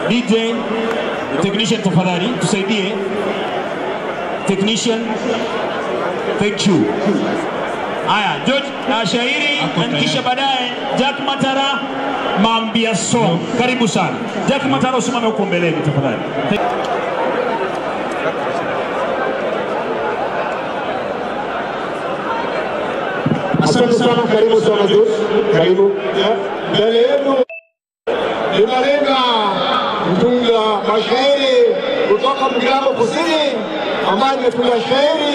DJ technician, tafadhali tusaidie. Technician, thank you. Haya, George na shairi na kisha baadaye Jack Matara Mambia song. Karibu sana. Jack Matara, usimame huko mbeleni tafadhali. Asante sana, karibu sana George. Karibu. Mbele yenu tunalenga mtunga mashairi kutoka Mgirambo Kusini ambaye ametunga shairi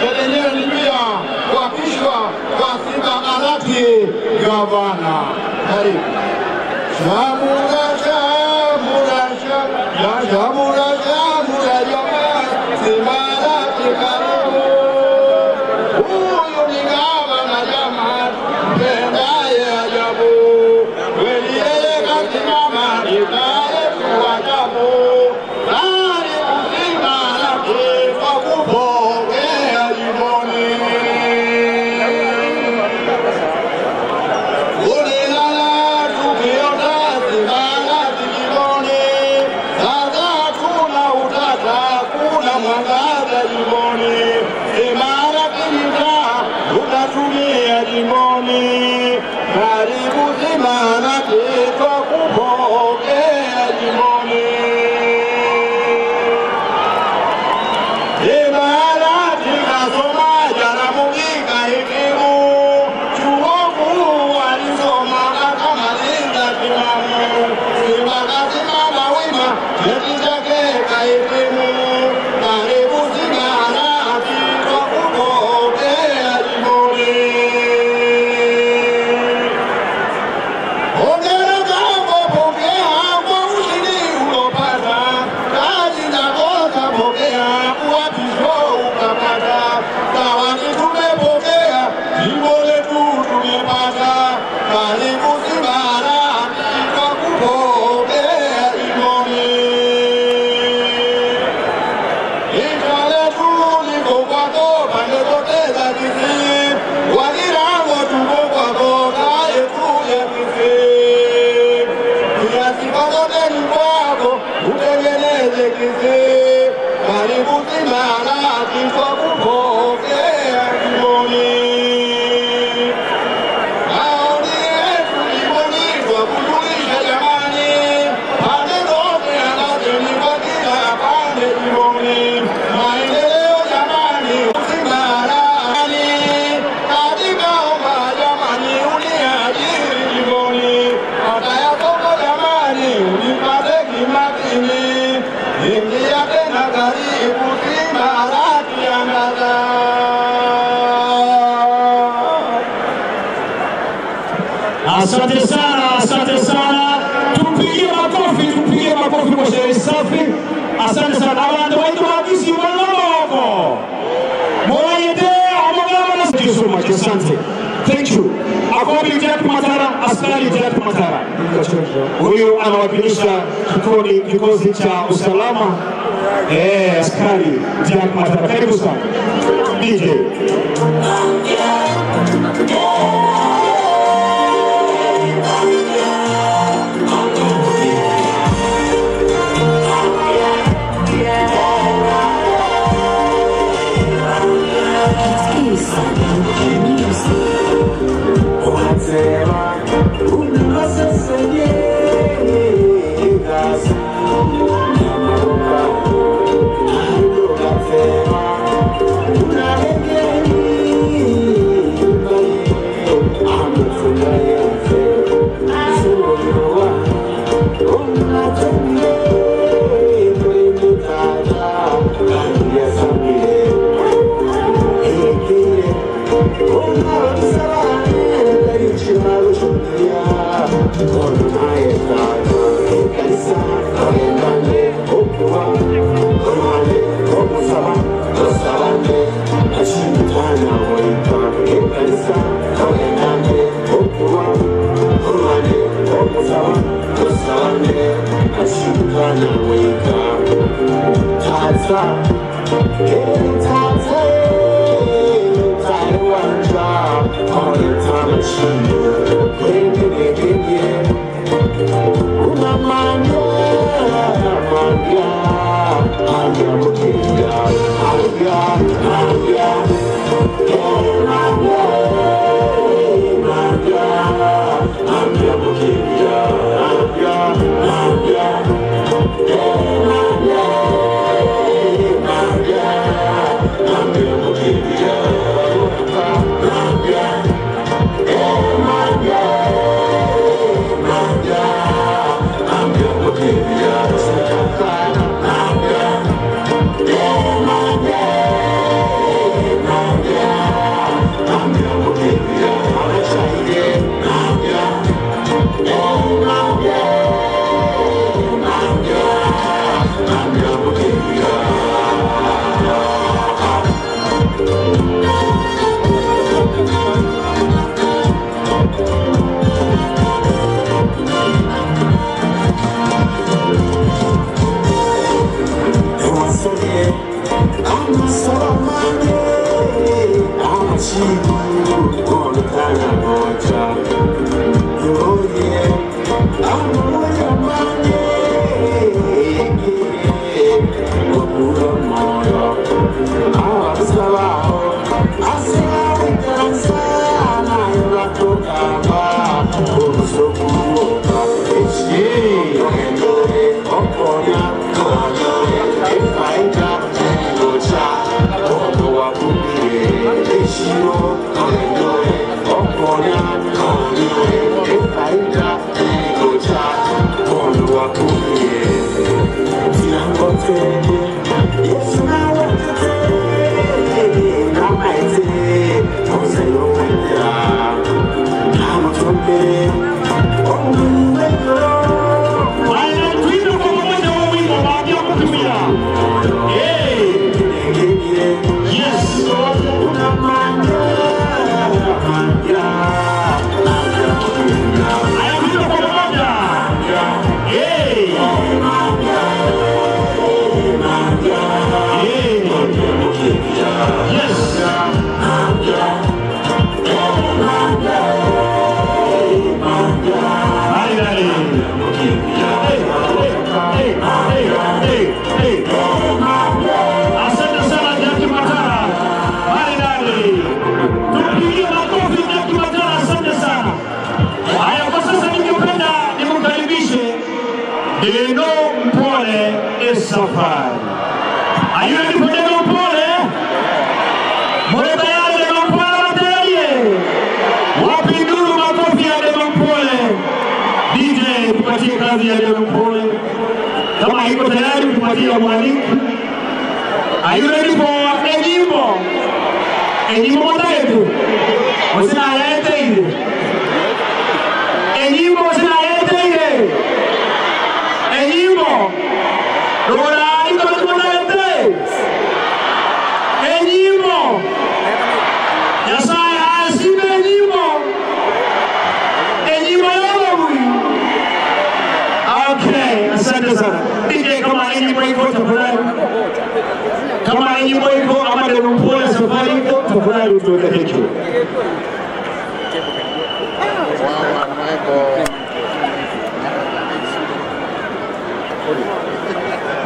na lenyewe ni pia kuapishwa kwa Simba Arati gavana. Karibu. Shamura shamura shamura shamura jamaa Simba Arati karibu. Huyu ni gavana jamaa tendaye ajabu. Kweli yeye kasimama ikae ajabu. Karibu Simba Arati kwa kupokea jimboni. Ulilala tukiota Simba Arati jimboni. Sasa kuna utata, kuna mwangaza jimboni. Simba Arati ni taa utatumia jimboni. Karibu Simba Arati kwa kupokea jimboni. Simba Arati kasoma Jaramogi kahitimu. Chuo kikuu alisoma akamaliza timamu. Simba kasimama wima cheti chake kahitimu. Karibu Simba Arati kwa kupokea jimboni. Hongera zako pokea kwa ushindi ulopata. Taji zako kapokea uapisho ukapata. Zawadi tumepokea jimbo letu tumepata. Karibu Simba Arati kwa kupokea jimboni. Jicho letu liko kwako pande zote za Kisii. Wagirango tuko kwako kae kuja Kisii. Kiasi kokote ni kwako utengeneze Kisii. Karibu Simba Arati kwa kupokea jimboni. Maoni yetu jimboni kwa kujulisha jamani. Pande zote anazeni kwa kila pande jimboni. Maendeleo jamani Simba Arati. Katika omba jamani uniajiri jimboni. Hata ya soko jamani unipate kimakini. Ingia tena karibu Simba Arati angaza. Asante sana, asante sana. Tumpigie makofi, tumpigie makofi kwa shairi safi. Asante sana. Abantu waitu magisi waloko. Moyede amogama na. Thank you so much. Asante. Thank you. Akobi Jack Matara, askari Jack Matara. Huyu anawakilisha kikosi cha usalama. Askari Jack Matara. Karibu sana. DJ. Una mano.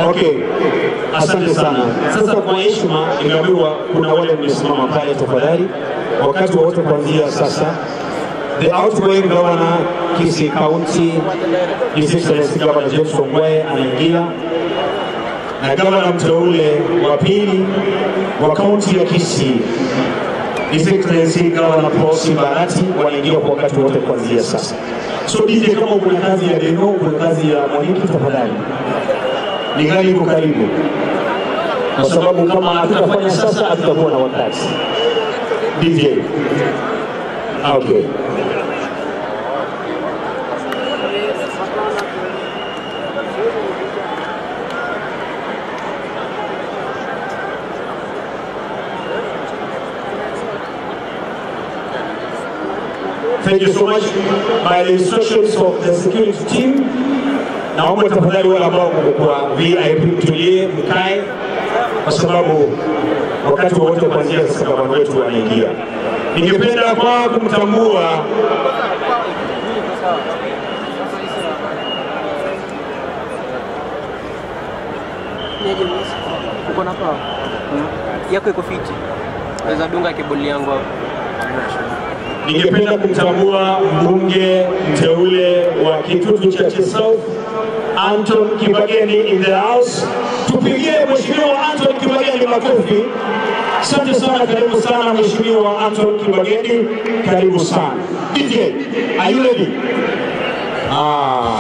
Okay, asante sana. Sasa kwa heshima nimeambiwa kuna wale mmesimama pale, tafadhali wakati wote kuanzia sasa. The outgoing governor Kisii County, His Excellency Governor James Ongwae anaingia, na governor mteule wa pili wa kaunti ya Kisii, His Excellency Governor Paul Simbarati wanaingia kwa wakati wote kuanzia sasa. So DJ, kama kuna kazi ya Deno, kuna kazi ya Mwaniki, tafadhali ni karibu karibu, kwa sababu kama hatutafanya sasa hatutakuwa na wakati. DJ, okay. Thank you so much. By the instructions of the security team, naomba tafadhali wale ambao mko kwa VIP mtulie, mkae, kwa sababu wakati wote kuanzia sasa gavana wetu anaingia. Ningependa kwa kumtambua Uko na power? Yako iko fiti. Naweza dunga keboli yangu hapo. Ningependa kumtambua mbunge mteule wa Kitutu Chache South, Anton Kibageni in the house. Tupigie Mheshimiwa Anton Kibageni makofi. Asante sana, karibu sana Mheshimiwa Anton Kibageni, karibu sana. DJ, are you ready? Ah,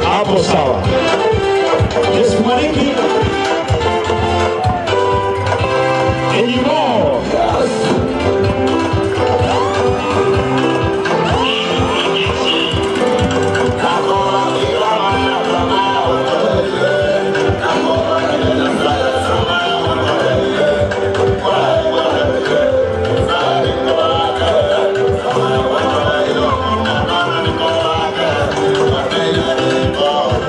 hapo sawa. Yes, Mwaniki. Anymore. Oh,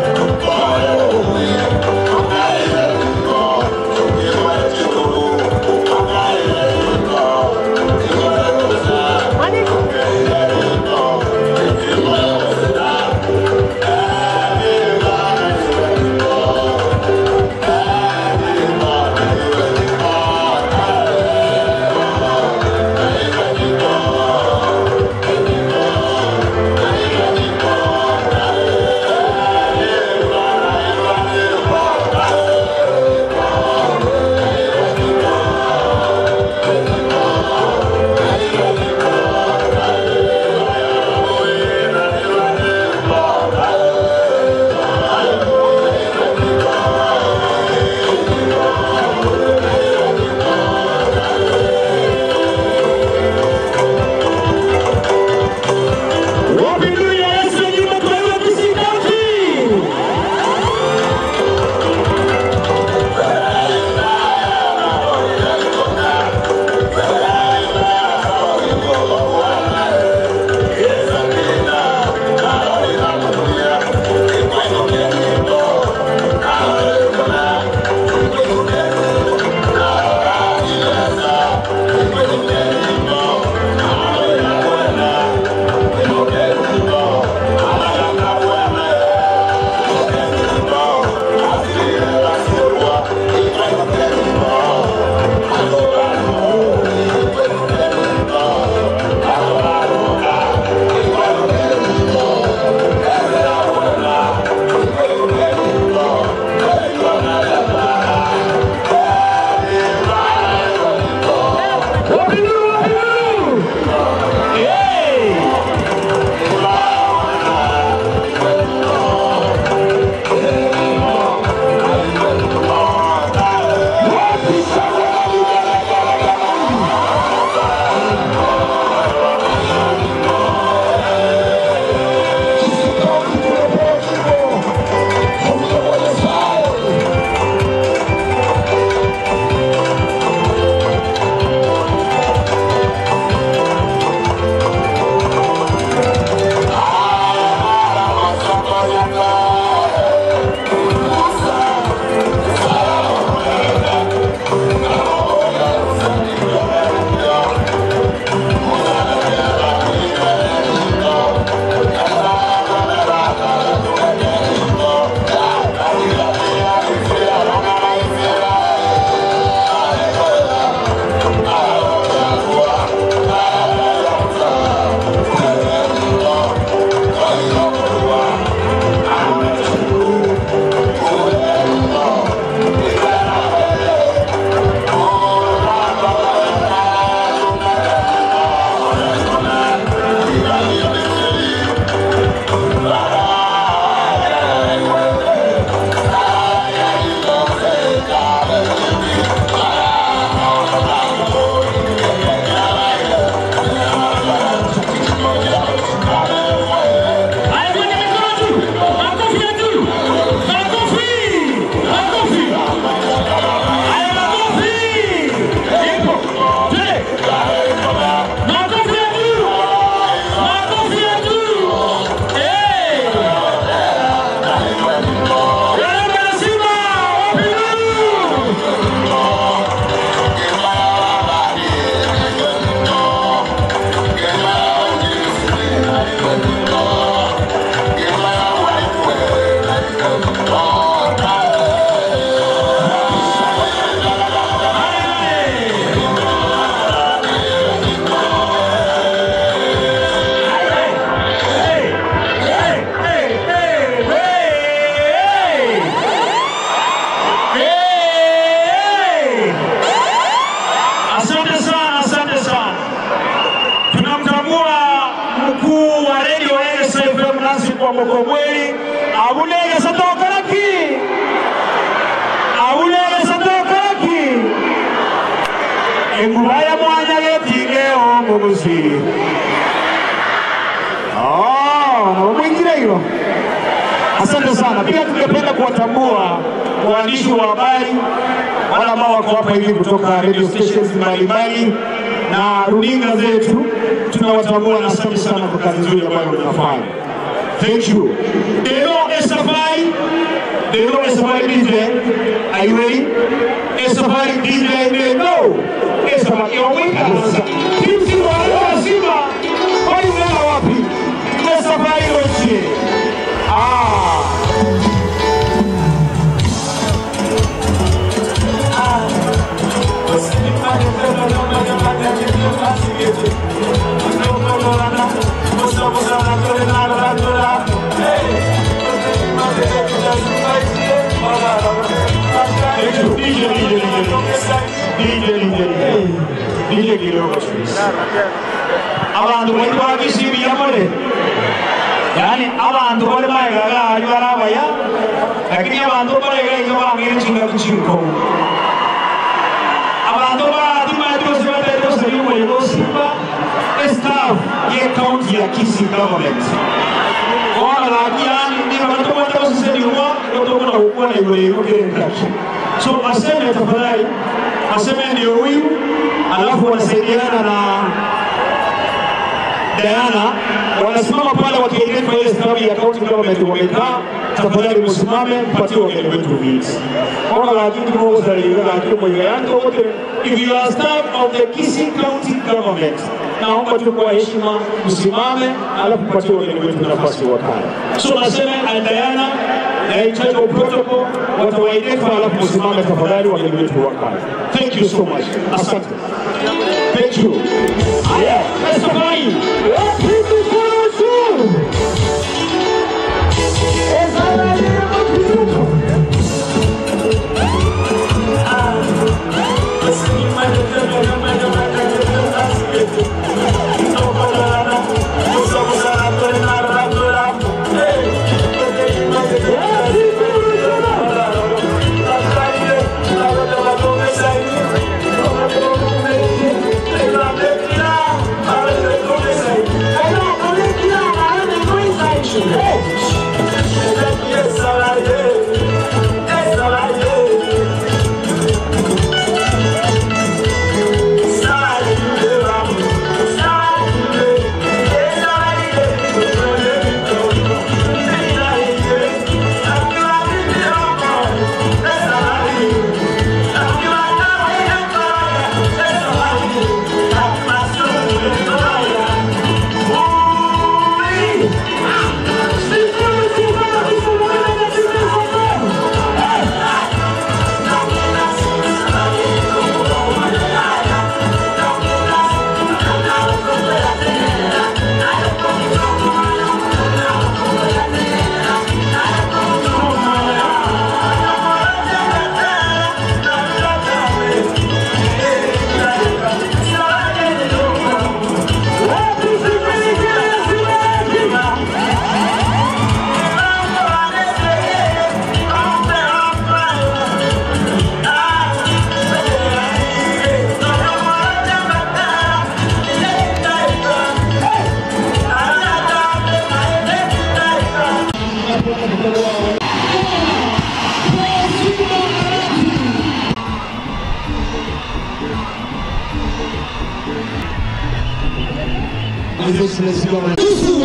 Komweli abulege satokaraki abulege satokaraki engubaya mwanya getinge omugusi. Oh, na hilo. Asante sana. Pia tungependa kuwatambua waandishi wa habari wale ambao wako hapa hivi kutoka radio stations mbalimbali na runinga zetu, tunawatambua na asante sana kwa kazi nzuri ambayo mnafanya. Thank you. Deno Esafari, Deno Esafari DJ, are you ready? Esafari DJ Deno Esafari. Timu wa Simba, kwani mnaenda wapi? Esafari Roche. Ah. Abantu bari bagishimiye amore, yani abantu bari bayigaga barabaya, lakini abantu bari bangira chinga kuchiko. Abantu bari staff ye county ya Kisii government. So aseme tafadhali, aseme ndio huyu, alafu wanasaidiana na Diana, wanasimama pale wakielekea ile staff ya county government wamekaa. Tafadhali msimame mpatie wageni wetu viti. If you are staff of the Kisii County government, naomba tu kwa heshima msimame alafu mpatie wageni wetu nafasi wakae. So nasema and Diana na in charge of protocol watawaelekea, alafu msimame tafadhali wageni wetu wakae. Thank you so much. Asante. Thank you. Haya, Esafari.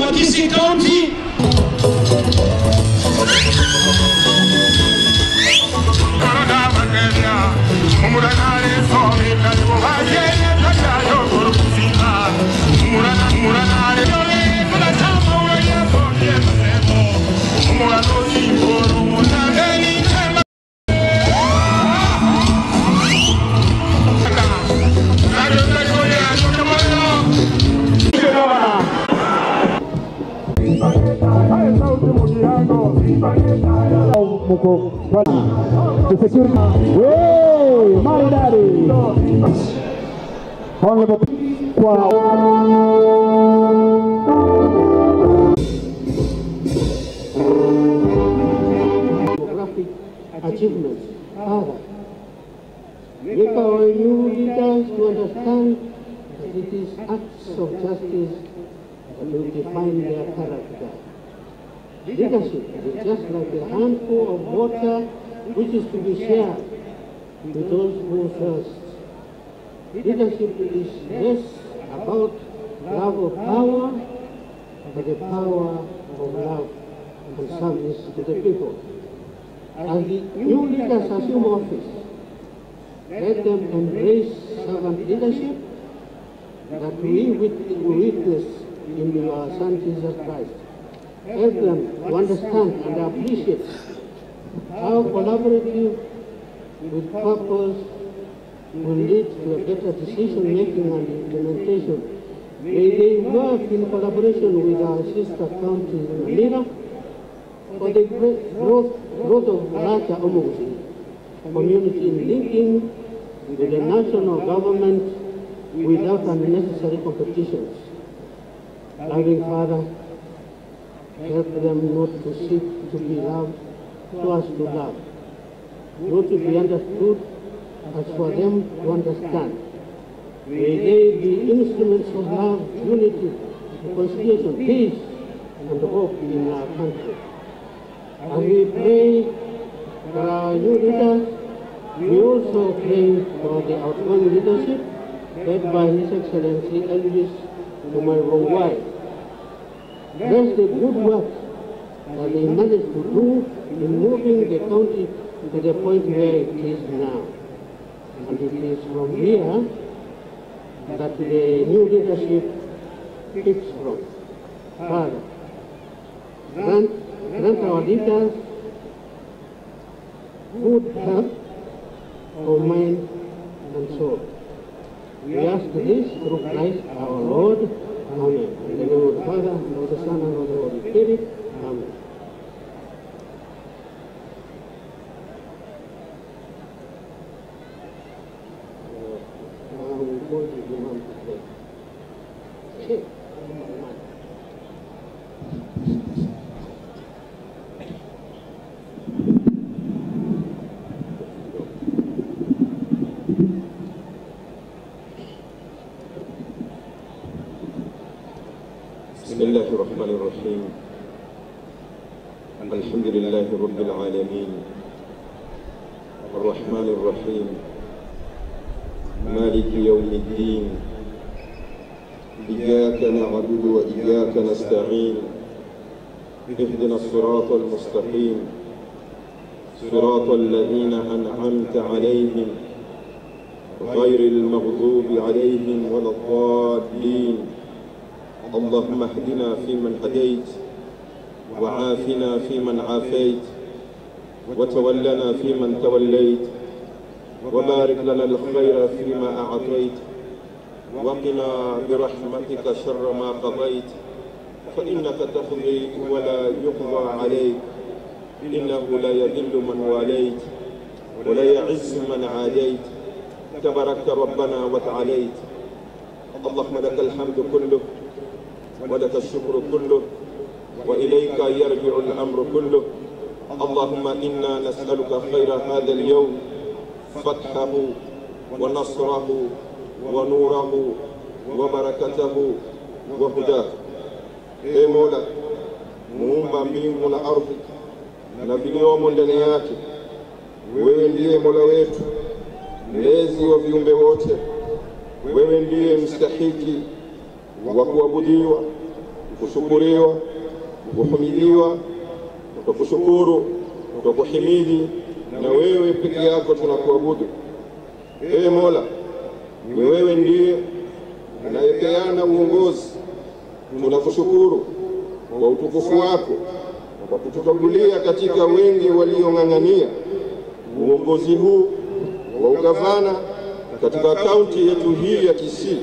Wa Kisii County. The security. Hey, maridadi. Honorable kwa achievements. Father, make our new leaders to understand that it is acts of justice that will define their character. Leadership is just like a handful of water which is to be shared with those who thirst. Leadership is less about love of power, but the power of love and service to the people. As the new leaders assume office, let them embrace servant leadership that we witness in your Son Jesus Christ. Help them to understand and appreciate how collaborative with purpose will lead to a better decision-making and implementation. May they work in collaboration with our sister county, Nyamira, for the great growth of larger Omogusii community in linking with the national government without unnecessary competitions. Loving Father, help them not to seek to be loved, so as to love, not to be understood, as for them to understand. May they be instruments of love, unity, reconciliation, peace, and hope in our country. As we pray for our new leaders, we also pray for the outgoing leadership led by His Excellency Elvis Ongwae. Bless the good work that they managed to do in moving the county to the point where it is now. And it is from here that the new leadership picks from. Father, grant our leaders good health of mind and soul. We ask this through Christ our Lord. Amen. In the name of the Father, and of the Son, and of the Holy Spirit. Amen. Now we go to the Imam to pray. بسم الله الرحمن الرحيم. الحمد لله رب العالمين الرحمن الرحيم مالك يوم الدين إياك نعبد وإياك نستعين اهدنا الصراط المستقيم صراط الذين أنعمت عليهم غير المغضوب عليهم ولا الضالين. اللهم اهدنا فيمن هديت وعافنا فيمن عافيت وتولنا فيمن توليت وبارك لنا الخير فيما أعطيت وقنا برحمتك شر ما قضيت فإنك تقضي ولا يقضى عليك إنه لا يذل من واليت ولا يعز من عاديت تباركت ربنا وتعاليت. اللهم لك الحمد كله ولك الشكر كله وإليك يرجع الأمر كله. اللهم إنا نسألك خير هذا اليوم فتحه ونصره ونوره وبركته وهداه. Ee Mola muumba mbingu na ardhi na viliomo ndani yake, wewe ndiye Mola wetu mlezi wa viumbe wote, wewe ndiye mstahiki wa kuabudiwa, kushukuriwa, kuhimidiwa. Tukushukuru, tukuhimidi, na wewe peke yako tunakuabudu. Ee Mola, ni wewe ndiye unayepeana uongozi. Tunakushukuru kwa utukufu wako kwa kutuchagulia katika wengi waliong'ang'ania uongozi huu wa ugavana katika kaunti yetu hii ya Kisii.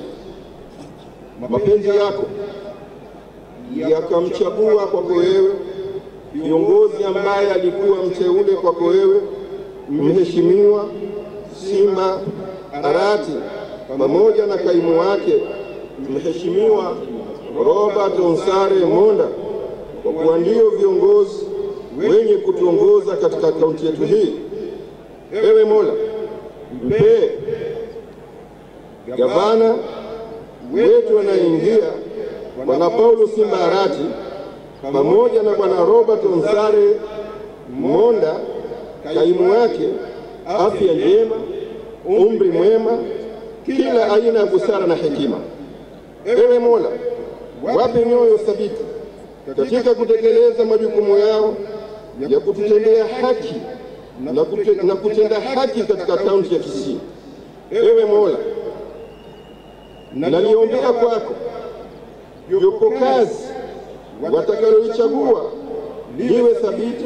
Mapenzi yako yakamchagua kwako wewe kiongozi ambaye alikuwa mteule kwako wewe, Mheshimiwa Simba Arati, pamoja na kaimu wake Mheshimiwa Robert Onsare Monda, kwa kuwa ndio viongozi wenye kutuongoza katika kaunti yetu hii. Ewe Mola, mpe gavana wetu anayeingia Bwana Paulo Simba Arati pamoja na Bwana Robert Onsare Monda kaimu wake afya njema, umri mwema, kila aina ya busara na hekima. Ewe Mola, wape mioyo thabiti katika kutekeleza majukumu yao ya kututendea haki na kutenda haki katika kaunti ya Kisii. Ewe Mola, naliombea kwako jopo kazi watakaloichagua liwe thabiti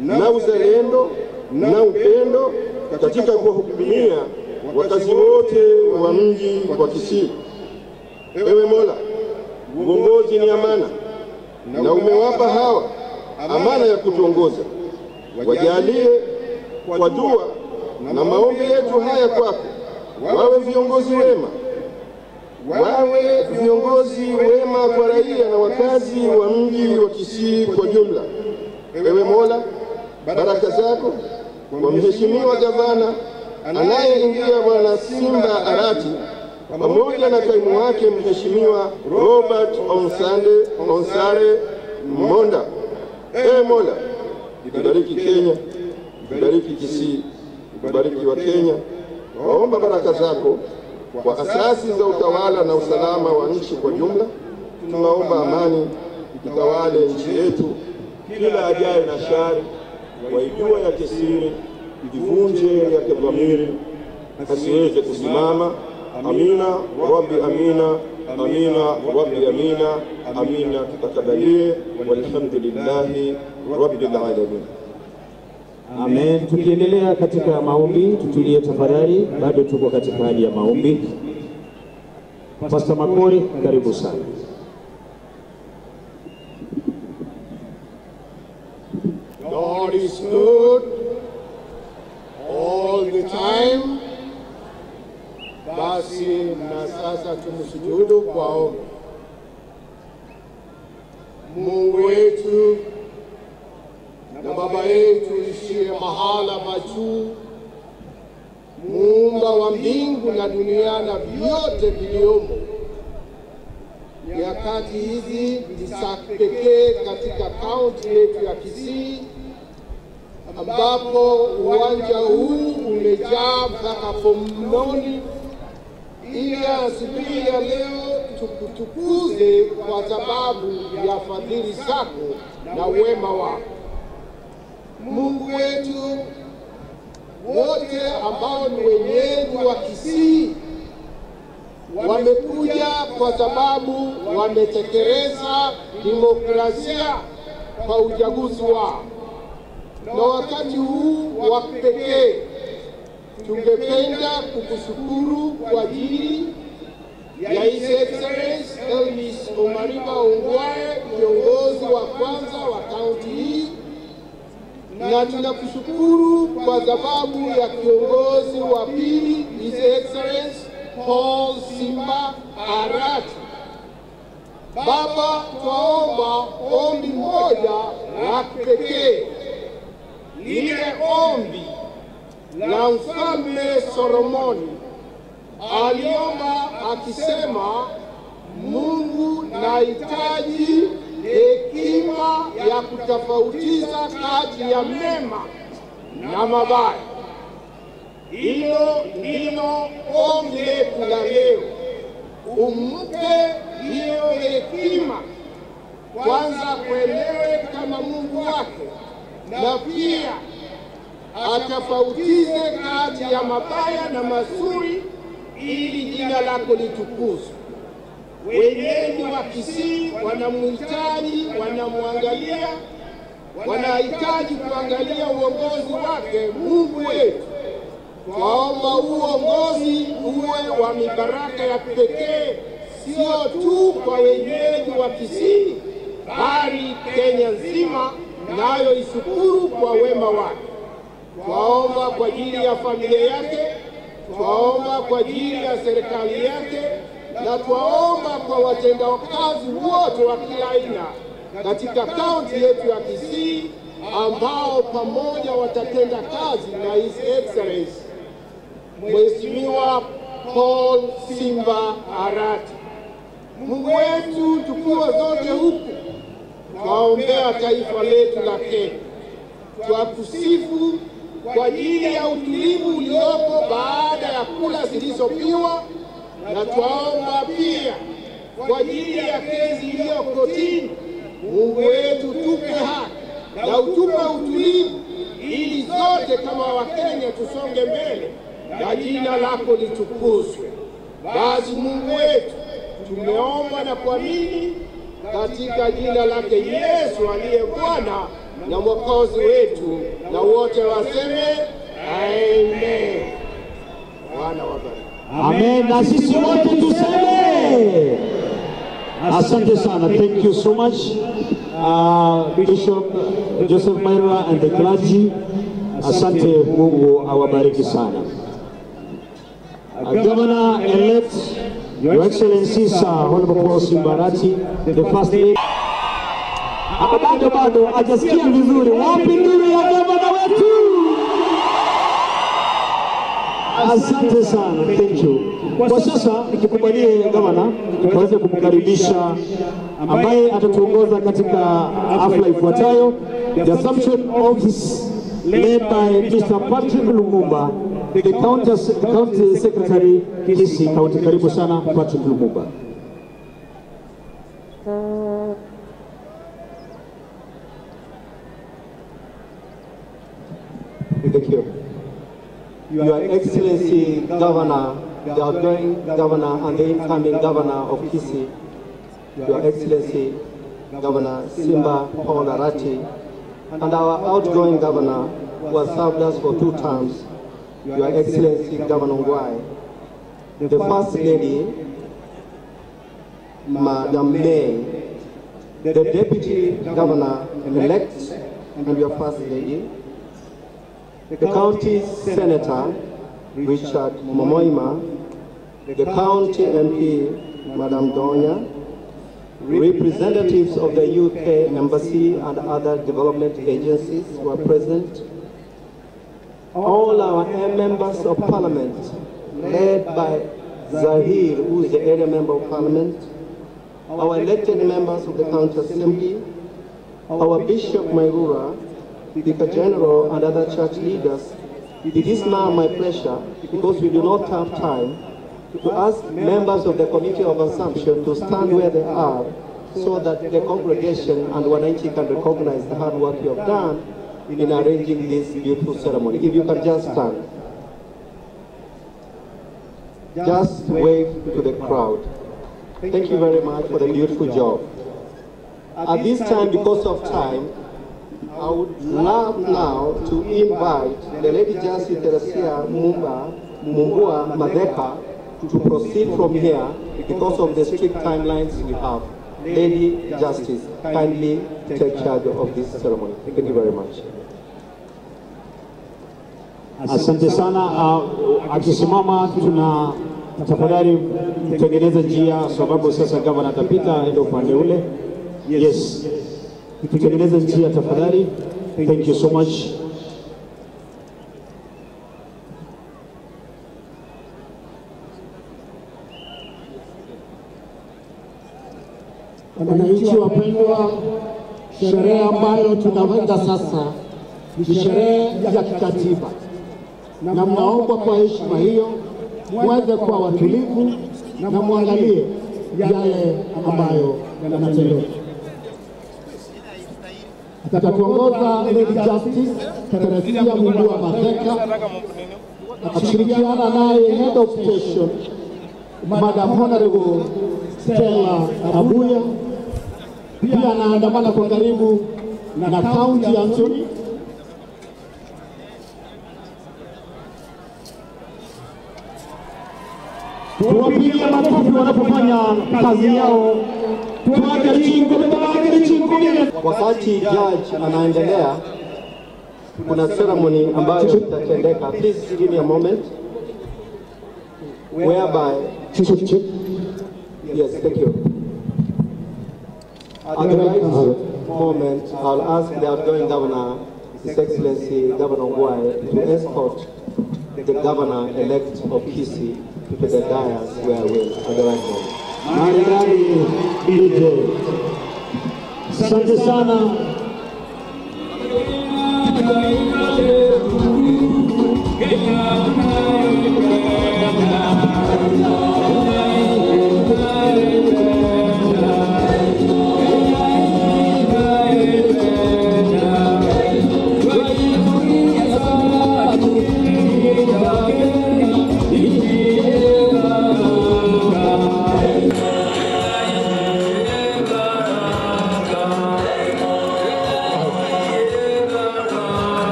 na uzalendo na upendo katika kuwahudumia wakazi wote wa mji wa Kisii. Ewe Mola, uongozi ni amana na umewapa hawa amana ya kutuongoza. Wajalie kwa dua na maombi yetu haya kwako wawe viongozi wema, wawe viongozi wema kwa raia na wakazi wa mji wa Kisii kwa jumla. Ewe Mola, baraka zako kwa mheshimiwa gavana anayeingia Bwana Simba Arati pamoja na kaimu wake mheshimiwa Robert Onsare Monda. Ewe Mola, ibariki Kenya, ibariki Kisii, ibariki wa Kenya. Waomba baraka zako kwa asasi za utawala na usalama wa nchi kwa jumla. Tunaomba amani itawale nchi yetu, kila ajaye na shari waijua ya kisiri, ivunje ya kidhamiri, asiweze kusimama. Amina Rabbi, amina, amina Rabbi, amina, amina, tutakabalie, walhamdulillahi rabbil alamin. Amen. Tukiendelea katika maombi, tutulie tafadhali, bado tuko katika hali ya maombi. Pastor Makori, karibu sana. God is good all the time. Basi na sasa tumsujudu kwa ombi. Mungu wetu na Baba yetu ishiye mahala pa juu, muumba wa mbingu na dunia na vyote viliomo, nyakati hizi ni za pekee katika kaunti yetu ya Kisii, ambapo uwanja huu umejaa mpaka pomoni, ili asubuhi ya leo tukutukuze kwa sababu ya fadhili zako na wema wako. Mungu wetu, wote ambao ni wenyeji wa Kisii wamekuja kwa sababu wametekeleza demokrasia kwa uchaguzi wao, na wakati huu wa pekee tungependa kukushukuru kwa ajili ya His Excellency Elvis Omariba Ongwae, kiongozi wa kwanza wa kaunti hii, na tunakushukuru kwa sababu ya kiongozi wa pili His Excellency Paul Simba Arati. Baba, twaomba ombi moja la pekee, lile ombi la Mfalme Solomoni aliomba akisema, Mungu nahitaji hekima ya kutofautisha kati ya mema na mabaya. Hilo ndilo ombi letu la leo, umpe hiyo hekima, kwanza kuelewe kama Mungu wake, na pia atafautize kati ya mabaya na mazuri, ili jina lako litukuzwe. Wenyeji wa Kisii wanamhitaji, wanamwangalia, wanahitaji kuangalia uongozi wake. Mungu wetu, twaomba uongozi uwe wa mibaraka ya pekee, sio tu kwa wenyeji wa Kisii, bali Kenya nzima, nayo ishukuru kwa wema wake. Twaomba kwa ajili ya familia yake, twaomba kwa ajili ya serikali yake, na twaomba kwa watendakazi wote wa kila aina katika kaunti yetu ya Kisii, ambao pamoja watatenda kazi na His Excellency Mheshimiwa Paul Simba Arati. Mungu wetu, tukiwa zote huku twaombea taifa letu la Kenya. Twakusifu kwa ajili ya utulivu uliopo baada ya kura zilizopiwa, na twaomba pia kwa ajili ya kesi iliyo kotini. Mungu wetu, tupe haki na utupe utulivu, ili zote kama Wakenya tusonge mbele na jina lako litukuzwe. Basi Mungu wetu, tumeomba na kuamini katika jina lake Yesu aliye Bwana na Mwokozi wetu, na wote waseme amen. Bwana wabariki. Amen. Na sisi wote tuseme asante sana. Thank you so much, Bishop Joseph Mairwa and the clergy. Asante, Mungu awabariki sana. Governor-elect, Your Excellency Sir Honorable Paul Simba Arati, the First Lady. Bado hajasikia vizuri. Wapi nduru ya gavana wetu? Asante sana, thank you. Kwa sasa nikikubalie gavana tuweze kumkaribisha ambaye atatuongoza katika hafla ifuatayo, the Assumption Office led by Mr. Patrick Lumumba, the County Secretary, Kisii County. Karibu sana Patrick Lumumba. Thank you. Your Excellency Governor, the outgoing Governor and the incoming Governor of Kisii, Your Excellency Governor Simba Paul Arati, and our outgoing Governor who has served us for 2 terms, Your Excellency Governor Ongwae, the First Lady, Madam May, the Deputy Governor-elect and your First Lady, the County Senator, Richard Momoima, the County MP, Madam Donya, representatives of the UK Embassy and other development agencies were present, all our members of Parliament, led by Zahir, who is the area member of Parliament, our elected members of the County Assembly, our Bishop Mairura, Vicar General, and other church leaders. It is now my pleasure, because we do not have time, to ask members of the Committee of Assumption to stand where they are so that the congregation and Wananchi can recognize the hard work you have done in arranging this beautiful ceremony. If you can just stand. Just wave to the crowd. Thank you very much for the beautiful job. At this time, because of time, I would love now to invite the Lady Justice Teresia Mumbua Madeka to proceed from here because of the strict timelines we have. Lady Justice, kindly take charge of this ceremony. Thank you very much. Asante sana. Akisimama tuna tafadhali mtengeneze njia, sababu sasa gavana atapita aende upande ule. Yes. Tutengeneze njia tafadhali. Thank you so much. Wananchi wapendwa, sherehe ambayo tunaweka sasa ni sherehe ya kikatiba, na mnaomba kwa heshima hiyo muweze kuwa watulivu na muangalie yale ambayo yanatendeka. Atatuongoza Lady Justice Teresia Mumbua Matheka akishirikiana naye Head of Station Madam Honorable Stella Abuya. Pia anaandamana kwa karibu na County Anthony. Tuwapigie makofi wanapofanya kazi yao. Wakati judge anaendelea, kuna ceremony ambayo itatendeka. Please give me a moment. Whereby, yes, thank you. At the right moment, I'll ask the outgoing governor, His Excellency Governor Ongwae, to escort the governor-elect of Kisii to the dais where we'll at the right moment. Maridadi DJ. Asante sana.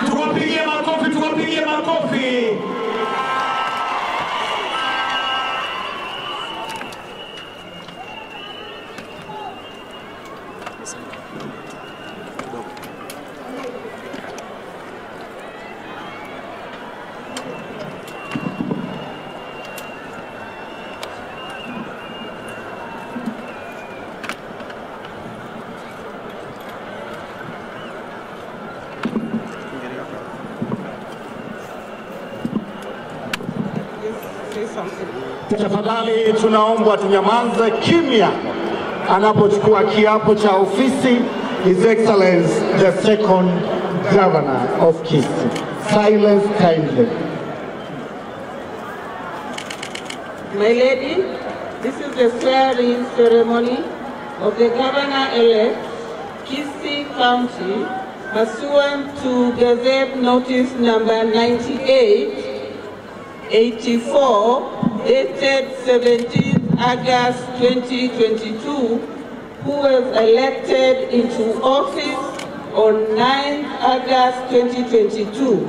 Tuwapigie makofi, tuwapigie makofi. Tafadhali tunaombwa tunyamaze kimya anapochukua kiapo cha ofisi His Excellency the second Governor of Kisii. Silence kindly. My lady, this is the swearing ceremony of the Governor-elect, Kisii County, pursuant to Gazette Notice Number 9884, dated 17th August 2022, who was elected into office on 9th August 2022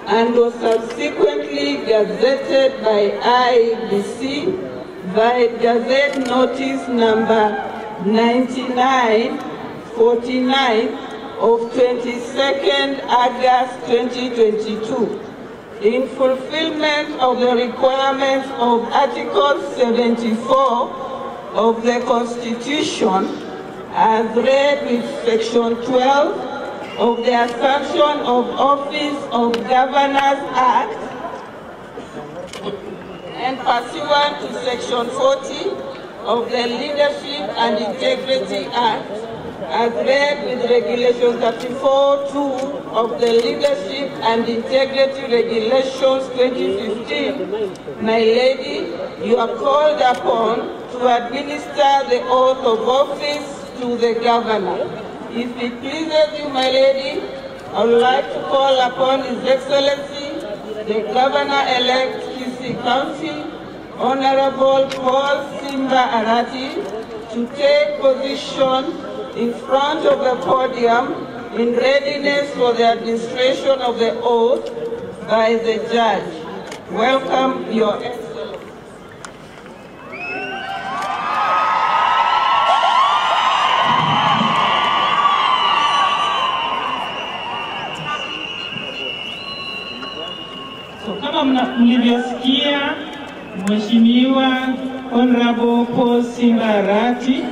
and was subsequently gazetted by IEBC by Gazette Notice Number 9949 of 22nd August 2022. In fulfillment of the requirements of Article 74 of the Constitution, as read with Section 12 of the Assumption of Office of Governors Act, and pursuant to Section 40 of the Leadership and Integrity Act, as read with Regulation 34(2) of the Leadership and Integrity Regulations 2015, my lady, you are called upon to administer the oath of office to the governor. If it pleases you, my lady, I would like to call upon His Excellency, the Governor-elect Kisii County, Honorable Paul Simba Arati, to take position in front of the podium in readiness for the administration of the oath by the judge. Welcome, Your Excellency. So, kama mlivyosikia, Mheshimiwa Honorable Paul Simba Arati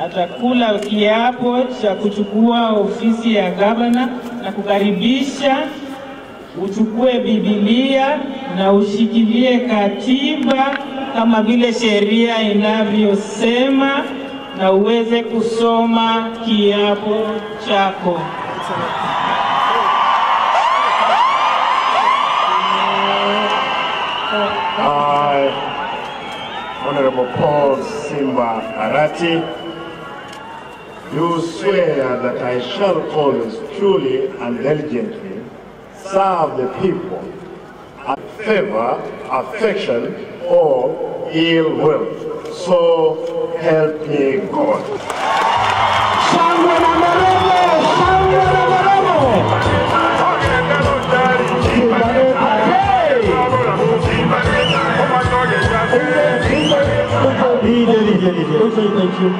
atakula kiapo cha kuchukua ofisi ya gavana na kukaribisha uchukue Biblia na ushikilie katiba kama vile sheria inavyosema na uweze kusoma kiapo chako. I, Honorable Paul Simba Arati, do swear that I shall always truly and diligently serve the people and favor, affection, or ill will. So help me God. Shangwe na nderemo, shangwe na nderemo. DJ, DJ, DJ. Thank you.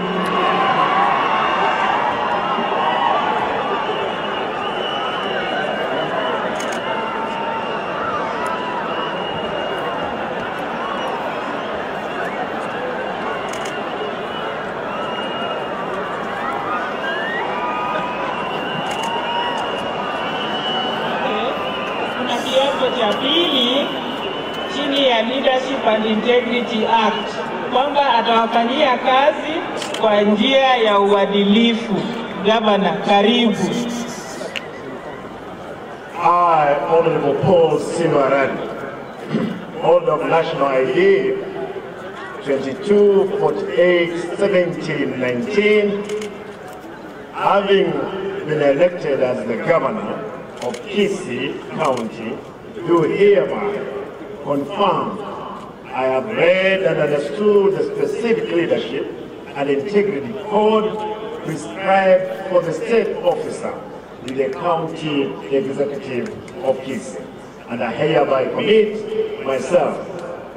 Leadership and Integrity Act, kwamba atawafanyia kazi kwa njia ya uadilifu. Governor, karibu. I, Honorable Paul Simba Arati, holder of National ID 22 48 17 19, having been elected as the governor of Kisii County, do hereby confirm I have read and understood the specific leadership and integrity code prescribed for the state officer in the county executive of Kisii, and I hereby commit myself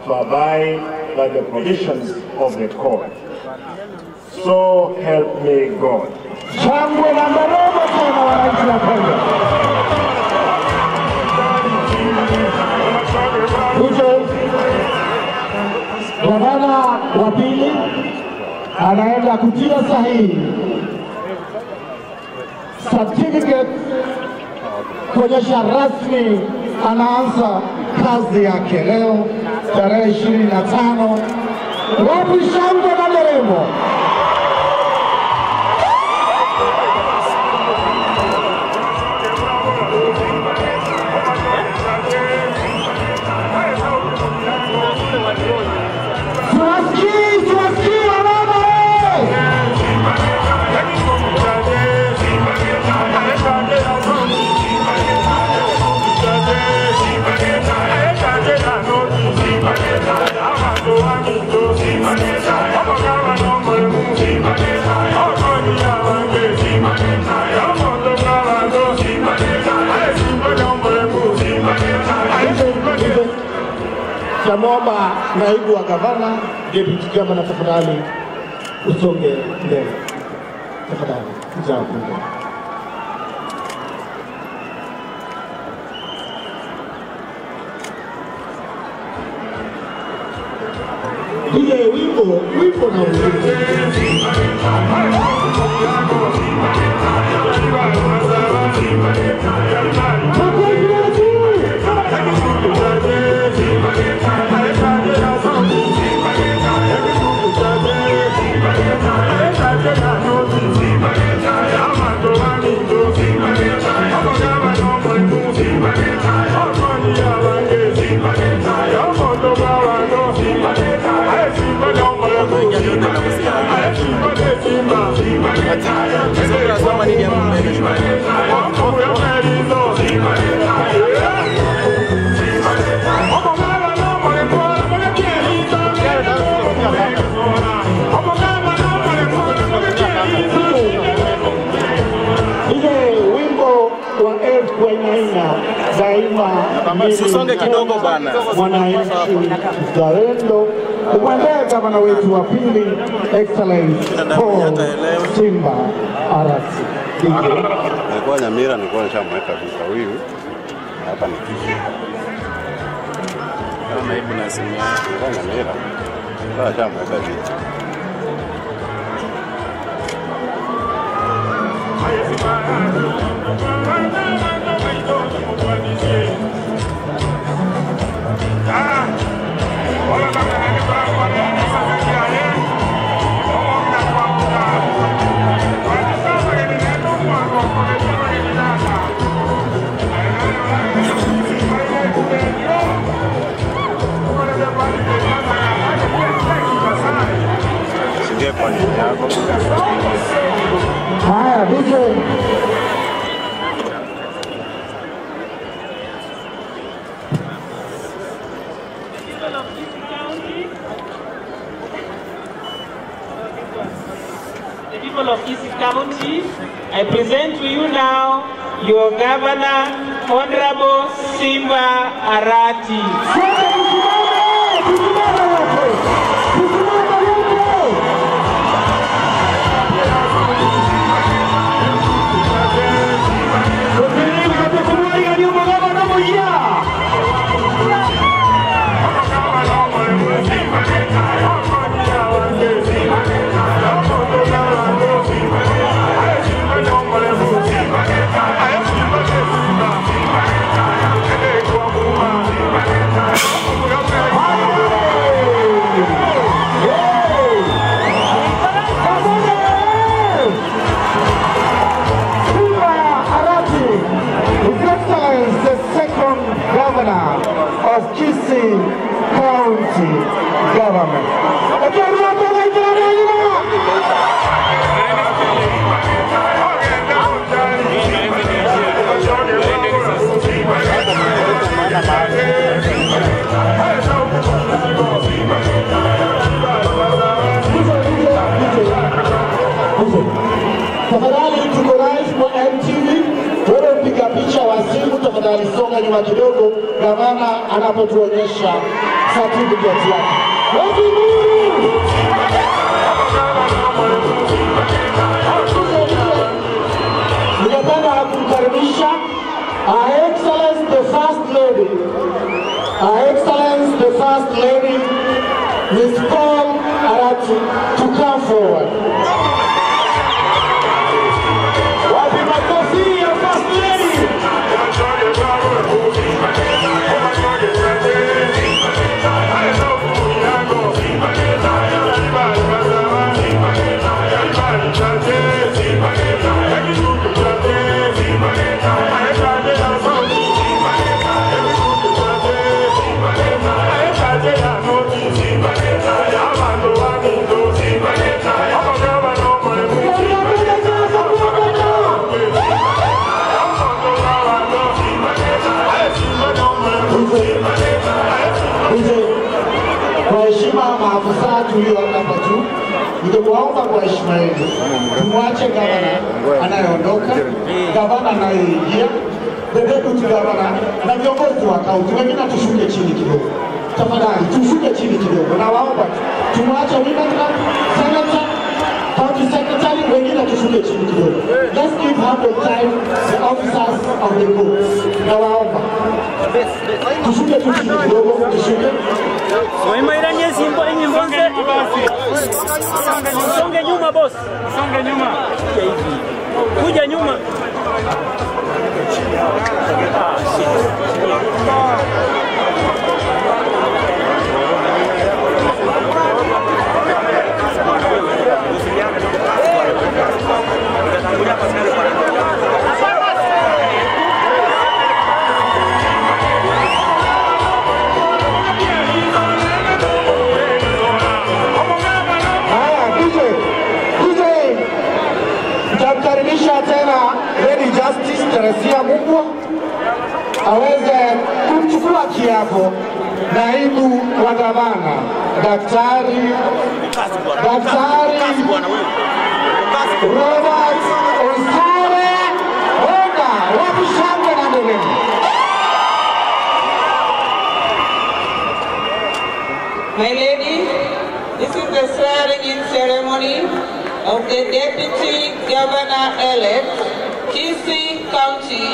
to abide by the provisions of the code. So help me God. Shangwe na nderemo tena wananchi wapendwa. DJ, gavana wa pili anaenda kutia sahihi certificate kuonyesha rasmi anaanza kazi yake leo tarehe 25. Wapi shangwe na nderemo? Siwasikii wamama. Namwomba naibu wa gavana, deputy governor, tafadhali usonge mbele. Tafadhali, kuja hapo. DJ, wimbo na wimbo. Wimbo wa elfu aina daima Usonge kidogo bana. Mwananchi mzalendo, umwendee gavana wetu wa pili Excellence Paul Simba Arati. Nilikuwa Nyamira, nilikuwa nishamweka vita huyu. Hapa ni Kisii. Kama hivi na simu yako. Nilikuwa Nyamira. Nilikuwa nishamweka vita. Singie kwa nini yako? Haya, DJ. The people of Kisii County, I present to you now your governor, Honorable Simba Arati. I Tafadhali songa nyuma kidogo, gavana anapotuonyesha certificate yake. Ningependa kumkaribisha Her Excellency the First Lady, Her Excellency the First Lady, Ms. Paul Arati, to come forward. Wapi makofi ya First Lady? Kwa heshima maafisa tulio hapa tu, ningekuomba kwa heshima yenu tumwache gavana anayeondoka, gavana anayeingia, the deputy governor na viongozi wa kaunti wengine, tushuke chini kidogo. Tafadhali tushuke chini kidogo, na waomba tumwache women rep, senator, county secretary, wengine tushuke chini kidogo. Let's give ample time the officers of the court. Na waomba tushuke tu chini kidogo, tushuke. Songe nyuma boss. Songe nyuma. Kuja nyuma. Tutamkaribisha tena Lady Justice Teresia Mugwa aweze kumchukua kiapo naibu wa gavana Daktari Robert Onsare Monda. Wapi shangwe na nderemo? My lady, this is the swearing-in ceremony of the Deputy Governor-elect, Kisii County,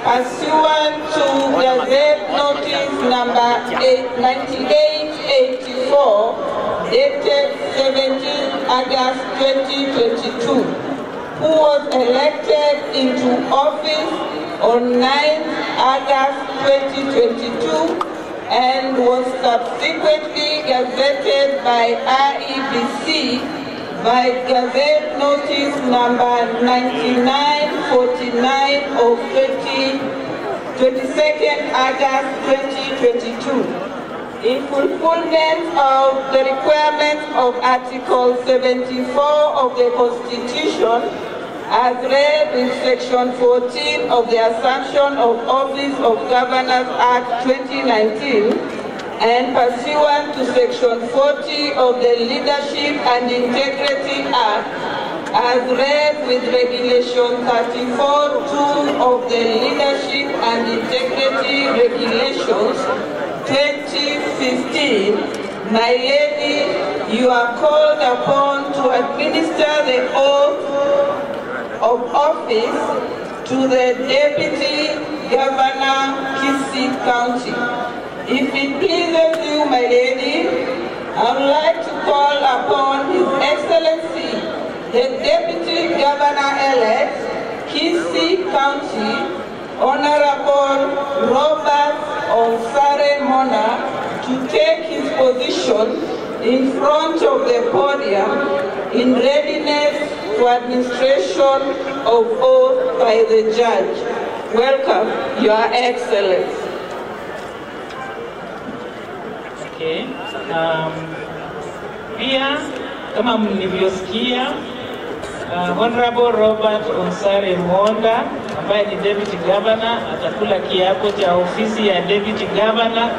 pursuant to Gazette Notice Number 9884, dated 17 August 2022, who was elected into office on 9 August 2022 and was subsequently gazetted by IEBC by Gazette Notice Number 9949 of 22nd August 2022, in fulfillment of the requirements of Article 74 of the Constitution, as read in Section 14 of the Assumption of Office of Governors Act 2019, and pursuant to Section 40 of the Leadership and Integrity Act, as read with Regulation 34(2) of the Leadership and Integrity Regulations 2015, my lady, you are called upon to administer the oath of office to the Deputy Governor, Kisii County. If it pleases you, my lady, I would like to call upon His Excellency, the Deputy Governor-elect, Kisii County, Honorable Robert Onsare Mona, to take his position in front of the podium in readiness for administration of oath by the judge. Welcome, Your Excellency. Okay. Pia kama mlivyosikia, Honorable Robert Onsare Monda ambaye ni Deputy Governor atakula kiapo cha ofisi ya Deputy Governor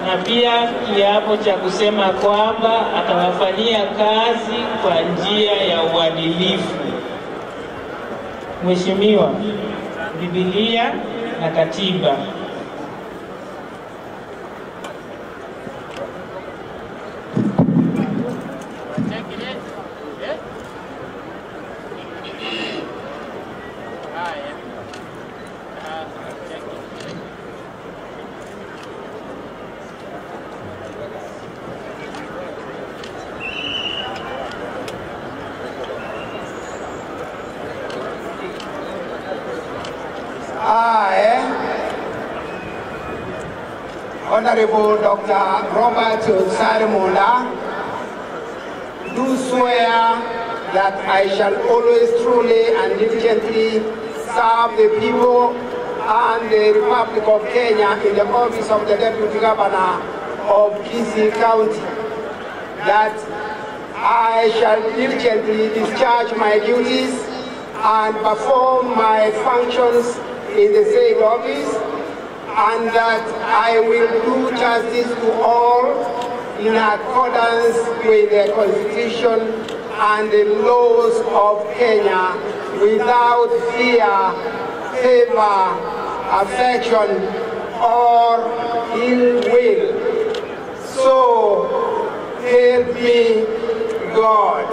na pia kiapo cha kusema kwamba atawafanyia kazi kwa njia ya uadilifu. Mheshimiwa, Biblia na katiba. Honorable Dr. Robert Onsare Monda, do swear that I shall always truly and diligently serve the people and the Republic of Kenya in the office of the Deputy Governor of Kisii County, that I shall diligently discharge my duties and perform my functions in the said office, and that I will do justice to all in accordance with the Constitution and the laws of Kenya, without fear, favor, affection, or ill will. So help me God.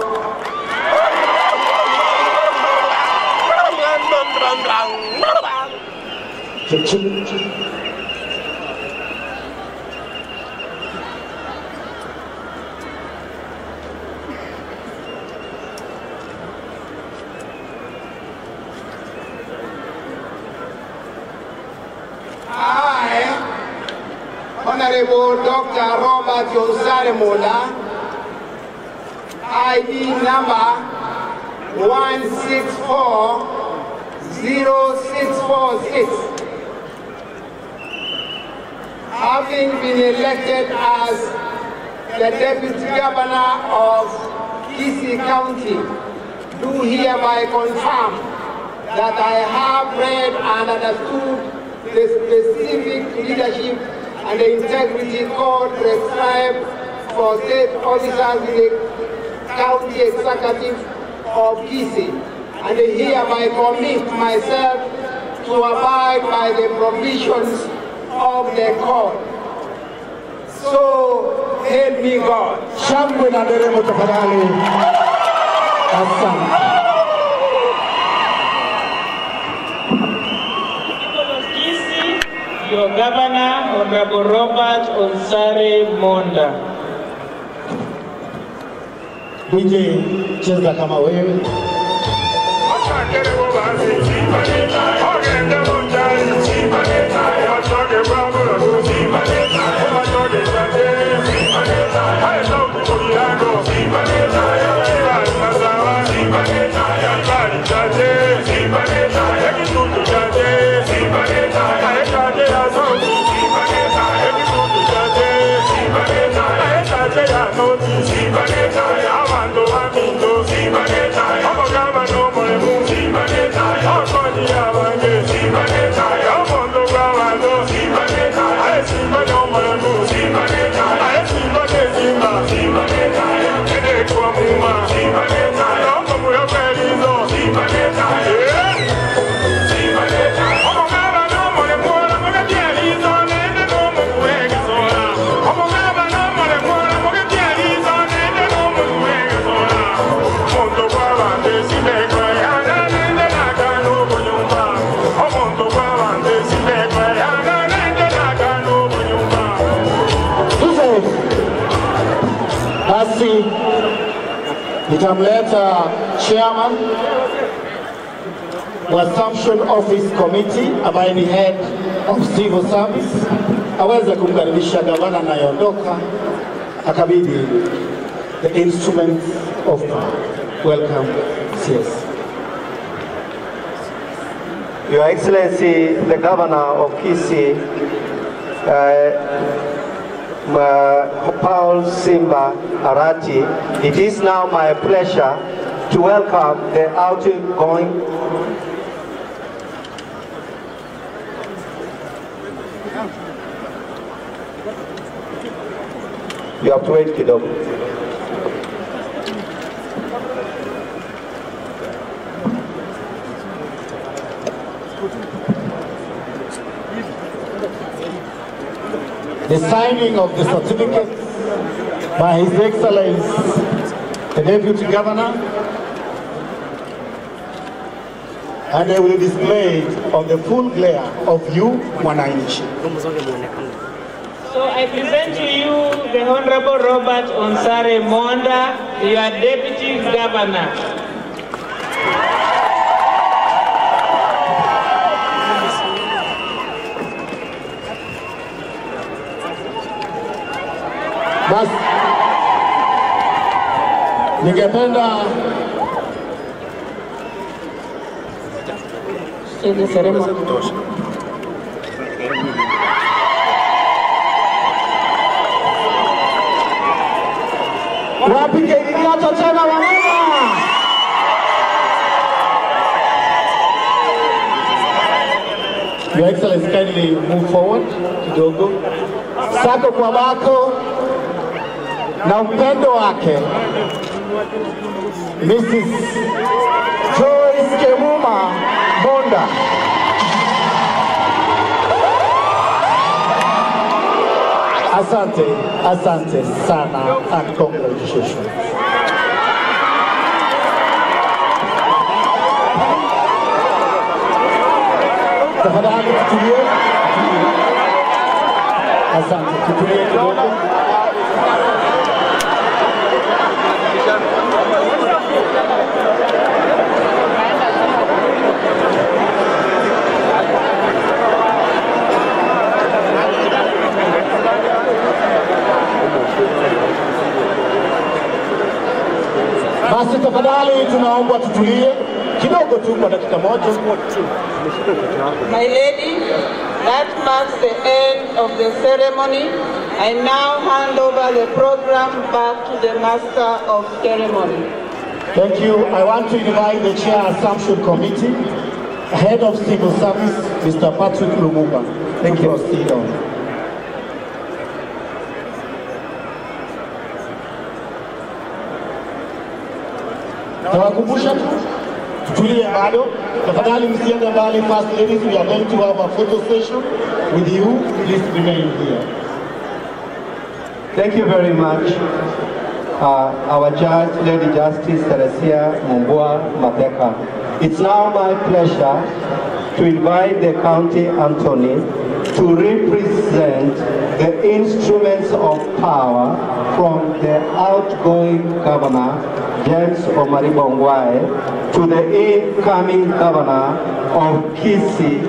I, Honorable Dr. Robert Onsare Monda, ID number 1640646, having been elected as the Deputy Governor of Kisii County, do hereby confirm that I have read and understood the specific leadership and the integrity code prescribed for state officers in the County Executive of Kisii, and hereby commit myself to abide by the provisions of the code. So help me God. Shangwe na nderemo tafadhali. Asante. Your Governor, Honorable Robert Onsare Monda. DJ, cheza kama wewe. Basi nitamleta chairman wa Assumption Office Committee ambaye ni head of civil service aweze kumkaribisha gavana anayeondoka akabidhi the instruments of power. Welcome, CS. Your Excellency, the Governor of Kisii, Paul Simba Arati, it is now my pleasure to welcome the outgoing You have to wait kidogo. the signing of the certificates by His Excellency, the Deputy Governor, and they will display it on the full glare of you, Mwananchi. So I present to you the Honorable Robert Onsare Monda, your Deputy Governor. Basi, ningependa wapige iliacho tena wamama. Your Excellency, kindly move forward kidogo. Sako kwa bako na upendo wake Mrs. Joyce Kemuma Monda. Asante, asante sana and congratulations. Tafadhali tutulie. Asante, tutulie kidogo. Basi tafadhali tunaomba tutulie kidogo tu kwa dakika moja. My lady, that marks the end of the ceremony. I now hand over the program back to the Master of Ceremony. Thank you. I want to invite the Chair Assumption Committee, Head of Civil Service, Mr. Patrick Lumumba. Thank you. Proceed on. Tawakumbusha tu tutulie bado. Tafadhali msiende mbali. First ladies, we are going to have a photo session with you. Please remain here. Thank you very much, our judge, Lady Justice Teresia Mumbua Matheka. It's now my pleasure to invite the County Attorney to represent the instruments of power from the outgoing governor, James Omariba Ongwae, to the incoming governor of Kisii,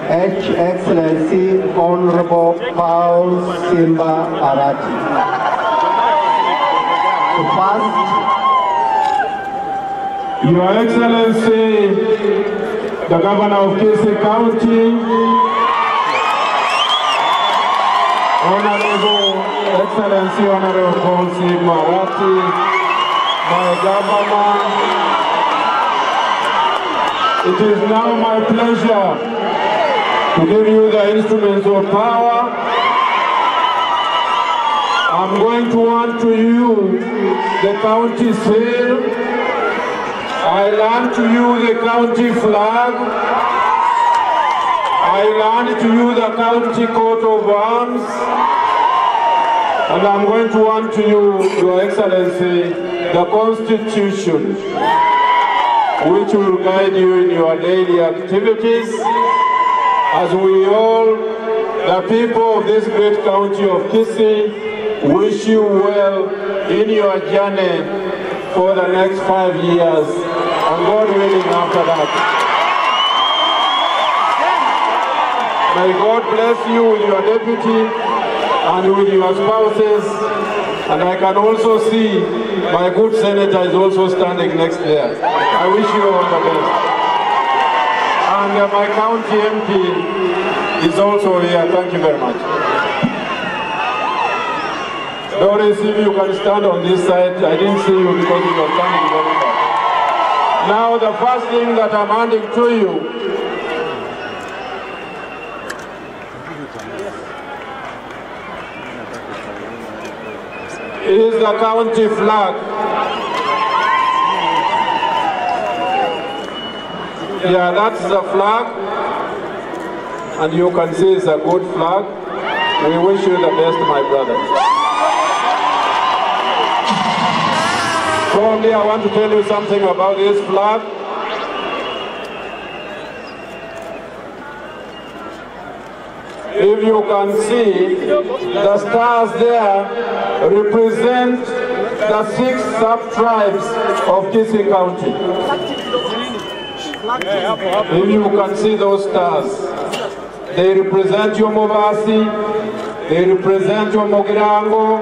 H. Excellency Honorable Paul Simba Arati. To first, Your Excellency, the Governor of Kisii County, Honorable Excellency Honorable Paul Simba Arati, my Governor, it is now my pleasure to give you the instruments of power. I'm going to hand to you the county seal. I hand to you the county flag. I hand to you the county coat of arms. And I'm going to hand to you, Your Excellency, the Constitution, which will guide you in your daily activities, as we all, the people of this great county of Kisii, wish you well in your journey for the next 5 years, and God willing after that. May God bless you with your deputy and with your spouses. And I can also see my good senator is also standing next there. I wish you all the best. And my county MP is also here. Thank you very much. Doris, if you can stand on this side. I didn't see you because you were standing very far. Now, the first thing that I'm handing to you is the county flag. Yeah, that's the flag. And you can see it's a good flag. We wish you the best, my brother. Probably I want to tell you something about this flag. If you can see, the stars there represent the 6 sub-tribes of Kisii County. If you can see those stars, they represent your Mobasi, they represent your Mogirango,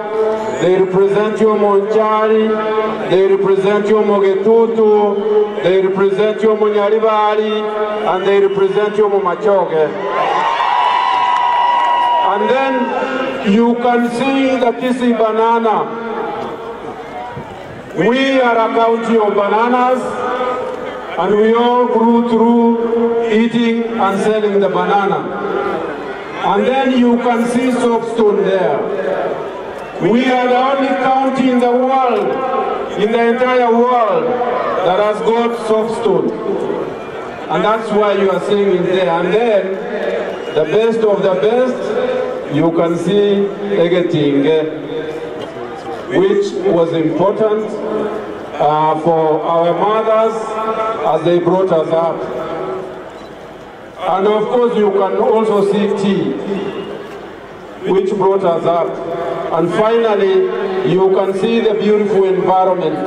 they represent your Monchari, they represent your Mogetutu, they represent your Munyaribari, and they represent your Momachoge. And then you can see the Kisii banana. We are a county of bananas, and we all grew through eating and selling the banana. And then you can see soapstone there. We are the only county in the world, in the entire world, that has got soapstone. And that's why you are seeing it there. And then, the best of the best, you can see Egetinge, which was important for our mothers as they brought us up. And of course, you can also see tea, which brought us up. And finally, you can see the beautiful environment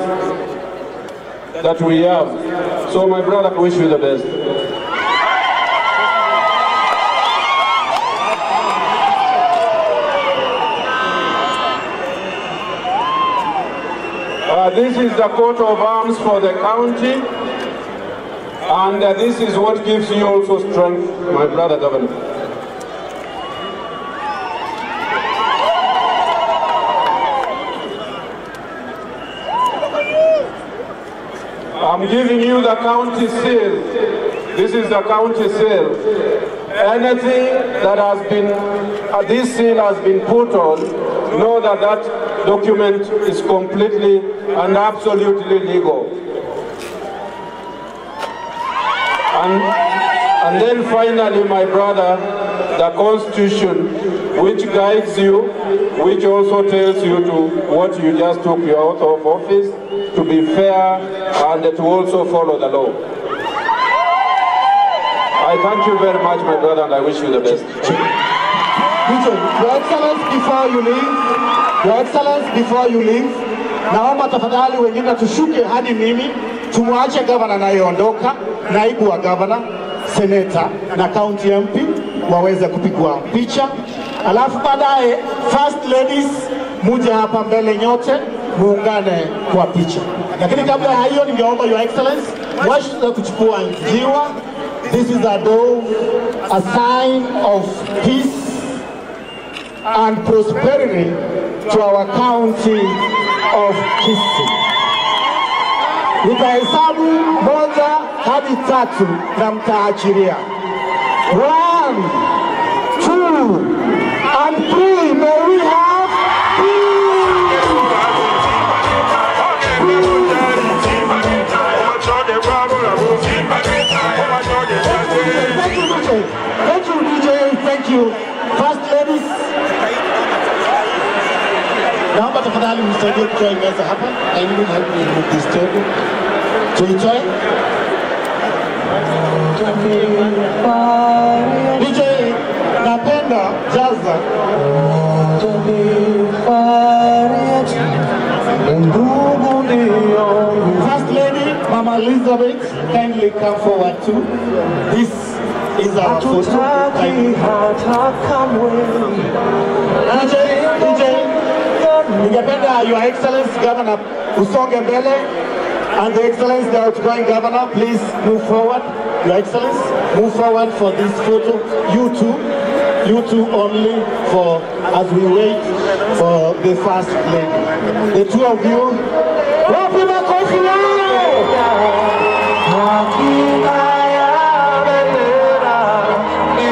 that we have. So my brother, I wish you the best. This is the coat of arms for the county, and this is what gives you also strength, my brother governor. I'm giving you the county seal. This is the county seal. Anything that has been, this seal has been put on, know that that document is completely and absolutely legal. And then finally, my brother, the Constitution, which guides you, which also tells you to what you just took your oath of office, to be fair and to also follow the law. I thank you very much, my brother, and I wish you the best. Your Excellency, before you leave, Your Excellency, before you leave, naomba tafadhali wengine tushuke hadi mimi, tumwache governor anayeondoka, naibu wa governor, senator na county MP waweze kupigwa picha. Alafu baadaye first ladies muje hapa mbele nyote muungane kwa picha. Lakini kabla ya hiyo ningeomba Your Excellency washe kuchukua njiwa. This is a dove, a sign of peace and prosperity to our county of Kisii. Nitahesabu 1 hadi 3 na mtaachilia. 1, 2, and 3. May we have peace. Thank you, DJ. Thank you, DJ. Thank you. First ladies. Naomba tafadhali msaidie kutoa meza hapa. Kindly help me move this table. Tuitoe. DJ, napenda jaza. First Lady, Mama Elizabeth, kindly come forward too. This is our photo. DJ, DJ, ningependa Your Excellency Governor usonge mbele, and the Excellency the outgoing Governor, please move forward. Your Excellency, move forward for this photo. You two only, for as we wait for the first lady. The two of you. Wapi makofi yao!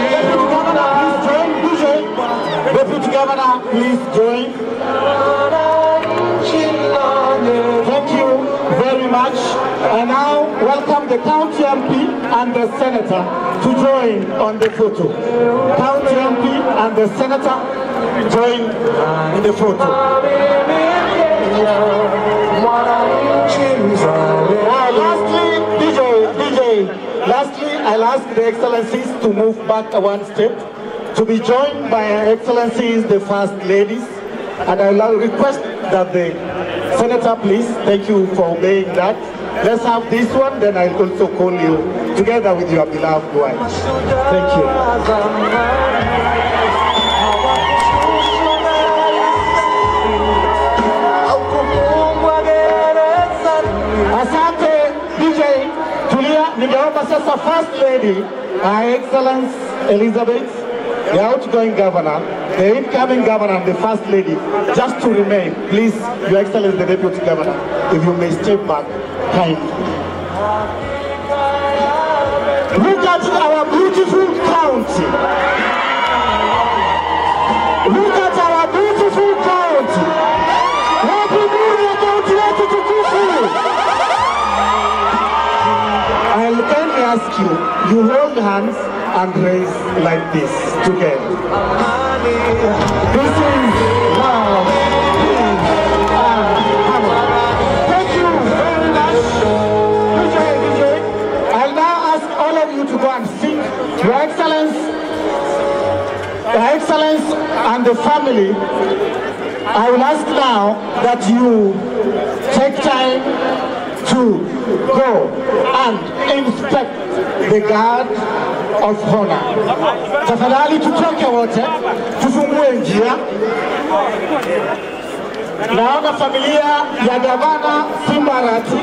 Deputy Governor, please join. Deputy Governor, please join. Thank you very much. And now welcome the county MP and the senator to join on the photo. County MP and the senator join in the photo. Lastly, DJ, lastly, I'll ask the Excellencies to move back one step to be joined by Her Excellencies, the First Ladies, and I'll request that the Senator, please, thank you for obeying that. Let's have this one, then I'll also call you together with your beloved wife. Thank you. Asante, DJ Tulia. Ningeomba sasa First Lady, Her Excellence Elizabeth, the outgoing governor, the incoming governor, and the First Lady, just to remain. Please, Your Excellency, the Deputy Governor, if you may step back kindly. Look at our beautiful county. Look at our beautiful county. Wapi nuru ya kaunti yetu tukufu? I'll kindly ask you, you hold hands and raise like this together. This is love, peace, and harmony. Thank you very much. DJ, DJ. I'll now ask all of you to go and seek Your Excellence, Your Excellence and the family. I will ask now that you take time to go and inspect the guard of honor. Tafadhali tutoke wote, tufungue njia. Naona familia ya gavana Simba Arati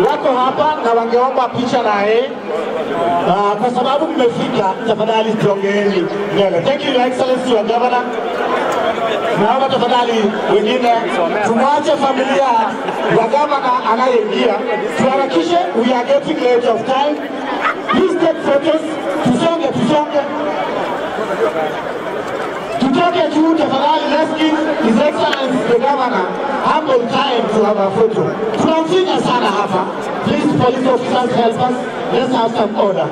wako hapa na wangeomba picha na yeye. Kwa sababu mmefika, tafadhali tuongeeni mbele. Thank you, Your Excellency, your governor. Naomba tafadhali wengine tumwache familia ya gavana anayeingia. Tuharakishe, we are getting late of time. Please take photos. Tusonge, tusonge. Tutoke juu tafadhali. Let's give His Excellency the governor ample time to have a photo. Tunamfinya sana hapa. Please, police officers, help us. Let's have some order.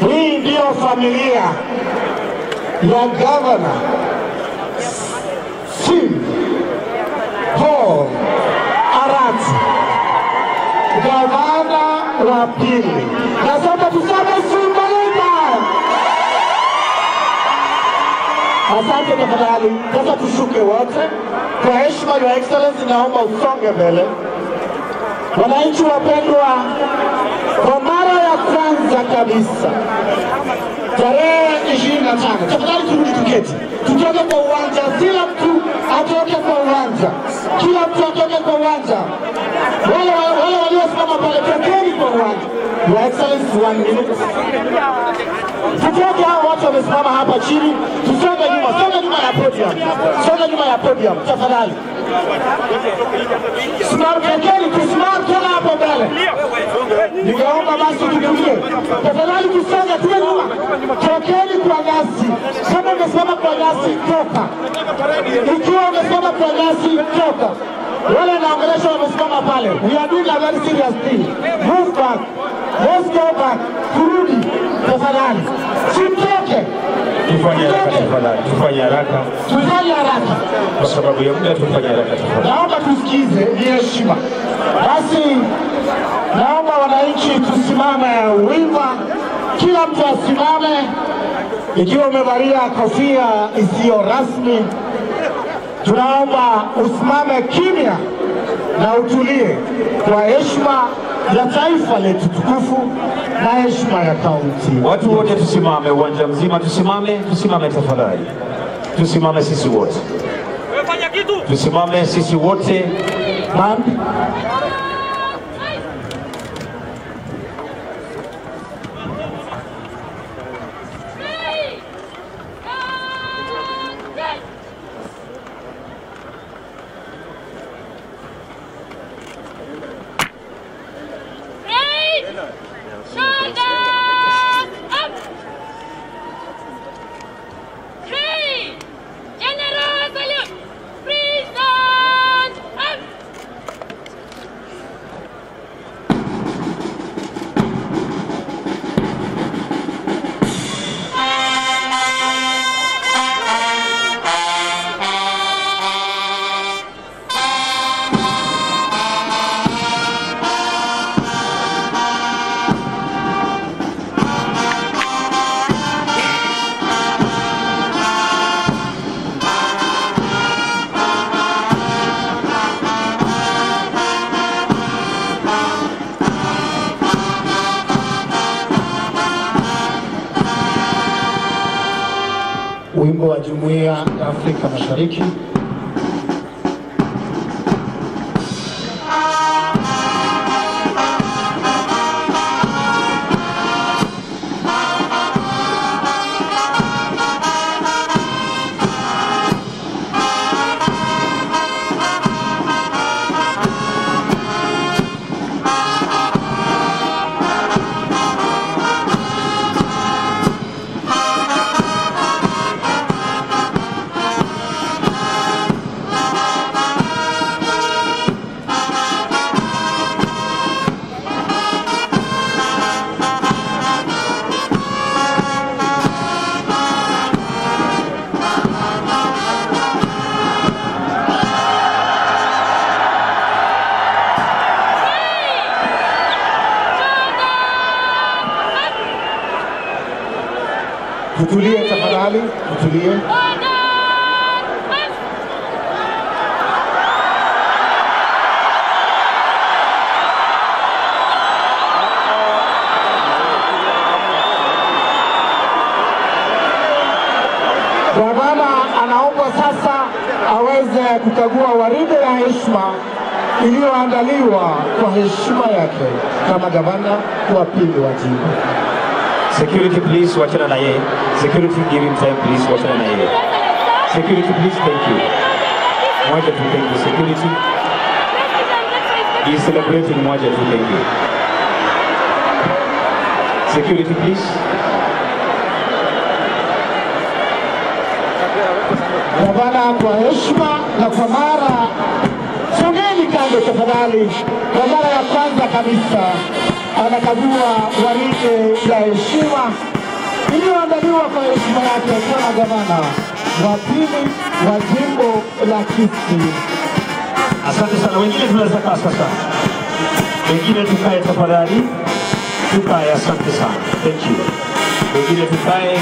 Hii ndio familia ya Governor Sim Paul Arati, gavana wa pili. Na sote tuseme Simba Leba. Asante tafadhali. Sasa tushuke wote. Kwa heshima, Your Excellency, naomba usonge mbele. Wananchi wapendwa, kwa mara ya kwanza kabisa tarehe 25, tafadhali turudi tuketi, tutoke kwa uwanja, kila mtu atoke kwa uwanja, kila mtu atoke kwa uwanja. Wale waliosimama pale, tokeni kwa uwanja. Your Excellency, 1 minute. Tutoke, hao watu wamesimama hapa chini, tusonge nyuma, songe nyuma ya podium, songe nyuma ya podium, tafadhali. Simameni, tusimame tena hapo mbele. Ningeomba basi tutulie. Tafadhali tusonge tuwe nyuma. Tokeni kwa nyasi. Kama umesimama kwa nyasi, toka. Ikiwa umesimama kwa nyasi, toka. Wale naongelesha wamesimama pale. We are doing a very serious thing. Move back. Let's go back. Turudi. Tafadhali. Simtoke. Tufanye haraka tafadhali. Tufanye haraka. Tufanye haraka. Kwa sababu ya muda tufanye haraka tafadhali. Naomba tusikize, ni heshima. Basi naomba wananchi tusimame wima, kila mtu asimame. Ikiwa umevalia kofia isiyo rasmi, tunaomba usimame kimya na utulie kwa heshima ya taifa letu tukufu na heshima ya kaunti. Watu wote tusimame, uwanja mzima tusimame, tusimame tafadhali. Tusimame sisi wote. Tusimame sisi wote. Band. Wimbo wa Jumuiya ya Afrika Mashariki. Tutulie tafadhali, tutulie. Gavana anaomba sasa aweze kukagua waridi la heshima iliyoandaliwa kwa heshima yake kama gavana wa pili wa jimbo. Security please, wachana na yeye. Security, give him time please, wachana na yeye. Security please, thank you. Mwacha tu, thank you. Security. He is celebrating. Mwacha tu, thank you. Security please. Gavana kwa heshima na kwa mara, songeni kando tafadhali. Kwa mara ya kwanza kabisa anakagua waridi la heshima iliyoandaliwa kwa heshima yake kama gavana wa pili wa jimbo la Kisii. Asante sana. Wengine tunaweza kaa sasa. Wengine tukae tafadhali. Tukae, asante sana. Thank you. Wengine tukae.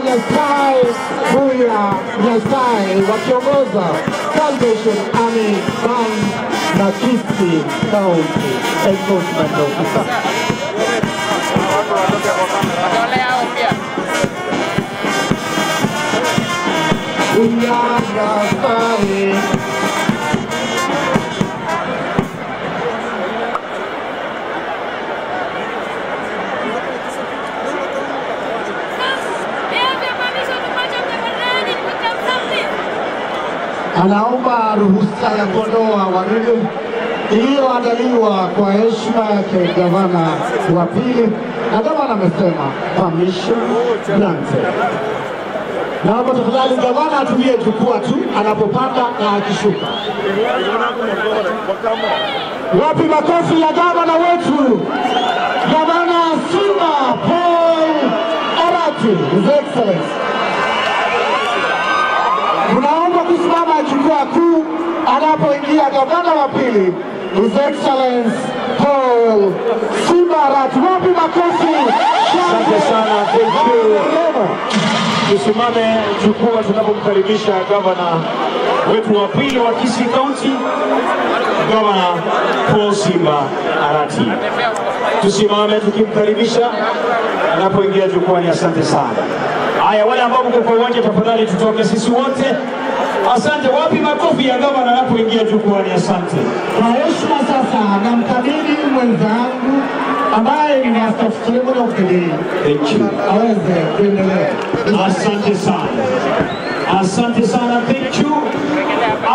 Nyasaye, Buya Nyasaye wakiongoza Salvation Army Band na Kisii County Enforcement Officer. Buya Nyasaye. Anaomba ruhusa ya kuondoa waridi iliyoandaliwa kwa heshima yake gavana wa pili, na gavana amesema permission granted. Naomba tafadhali gavana atumie jukwaa tu anapopanda na akishuka. Wapi makofi ya gavana wetu, Gavana Simba Paul Arati, His Excellency. Tunaomba kusimama jukwaa kuu anapoingia gavana wa pili, His Excellency Paul Simba Arati. Wapi makofi? Asante sana, thank you. Tusimame jukwaa tunapomkaribisha gavana wetu wa pili wa Kisii County, Gavana Paul Simba Arati. Tusimame tukimkaribisha anapoingia jukwani. Asante sana. Haya, wale ambao mko kwa uwanja tafadhali tutoke sisi wote. Asante. Wapi makofi ya gavana anapoingia jukwani? Asante. Kwa heshima sasa namkabidhi mwenzangu ambaye ni Master of Ceremony of the Day. Thank you. Aweze kuendelea. Asante sana. Asante sana. Thank you.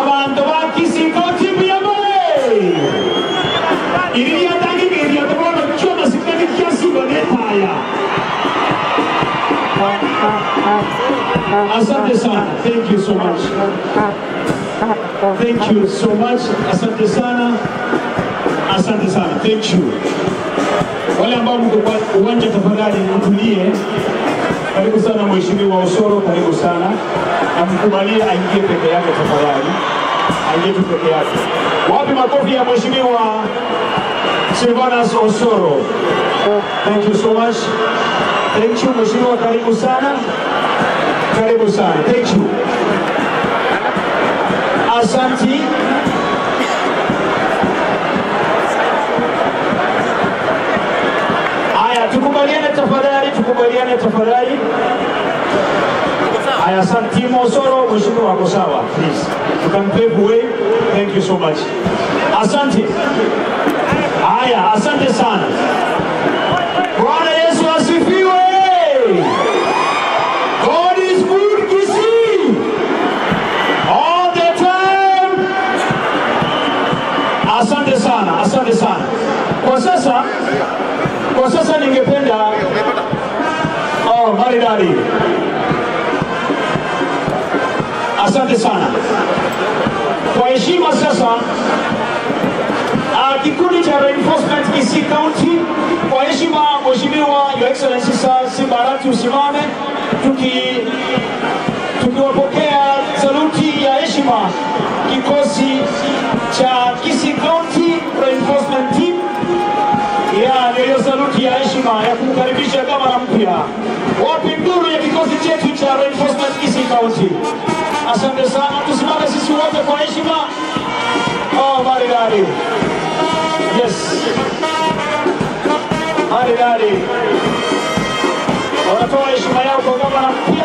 Abantu ba Kisii County muyamole. Iriya tangi iriya tobona choma sikani kiasi bonetaya. Asante sana. Thank you so much. Thank you so much. Asante sana. Asante sana. Thank you. Wale ambao mko kwa uwanja tafadhali mtulie. Karibu sana Mheshimiwa Osoro, karibu sana. Na mkubalie aingie peke yake tafadhali. Aingie tu peke yake. Wapi makofi ya Mheshimiwa Silvanus Osoro? Thank you so much. Thank you Mheshimiwa, karibu sana. Karibu sana. Thank you. Asanti. Aya, tukubaliane tafadhali, tukubaliane tafadhali. Aya, asanti Mosoro, mheshimiwa wako sawa. Please. You can pave way. Thank you so much. Asante. Aya, asante sana. Bwana Yesu asifiwe. God is good, Kisii. All the time. Asante sana, asante sana. Kwa sasa ningependa, oh, maridadi. Asante sana. Kwa heshima sasa, kikundi cha reinforcement Kisii County, kwa heshima Mheshimiwa Your Excellency Sir Simba Arati usimame, tukiwapokea saluti ya heshima kikosi cha Kisii County Reinforcement Team. Ya ndio saluti ya heshima ya kumkaribisha gavana mpya. Wapi nduru ya kikosi chetu cha Reinforcement Kisii County? Asante sana, tusimame sisi wote kwa heshima. Oh, maridadi. Yes. Maridadi. Wanatoa heshima yao kwa gavana mpya,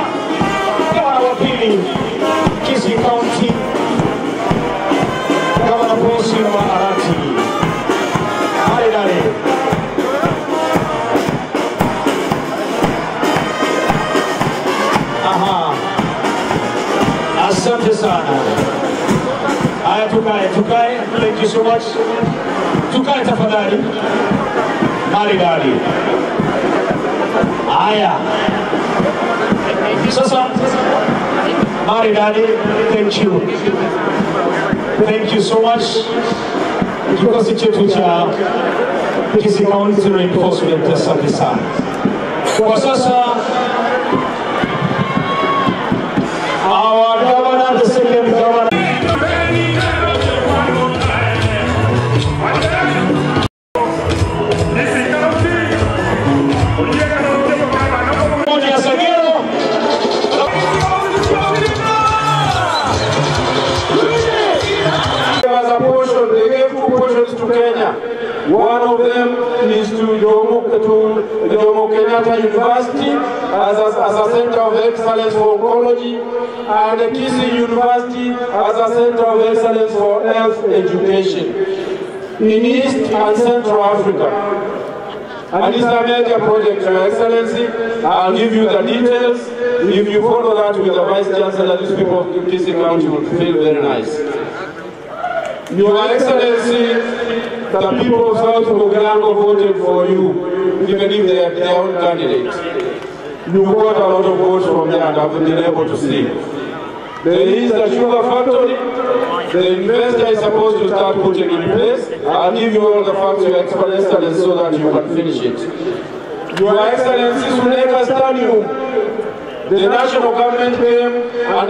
gavana wa pili Kisii County, Gavana Paul Simba Arati. Maridadi. Aha. Asante sana. Haya, tukae, tukae. Thank you so much. Tukae tafadhali. Maridadi. Haya. Sasa maridadi, thank you. Thank you so much. Kikosi chetu cha Kisii County Reinforcement, asante sana. Kwa sasa our governor, the second governor. As a portion, they gave two portions to Kenya. One of them is to Jomo Kenyatta University as a center of excellence for oncology, and Kisii University as a center of excellence for health education in East and Central Africa. And it's a major project, Your Excellency. I'll give you the details. If you follow that with the Vice Chancellor, these people of Kisii County will feel very nice. Your Excellency, the people of South Mugirango voted for you, even if they are their own candidate. You got a lot of votes from there and have been able to see. There is a sugar factory. The investor is supposed to start putting in place. I'll give you all the facts, Your Excellency, so that you can finish it. Your Excellency, Suneka Stadium. The national government came and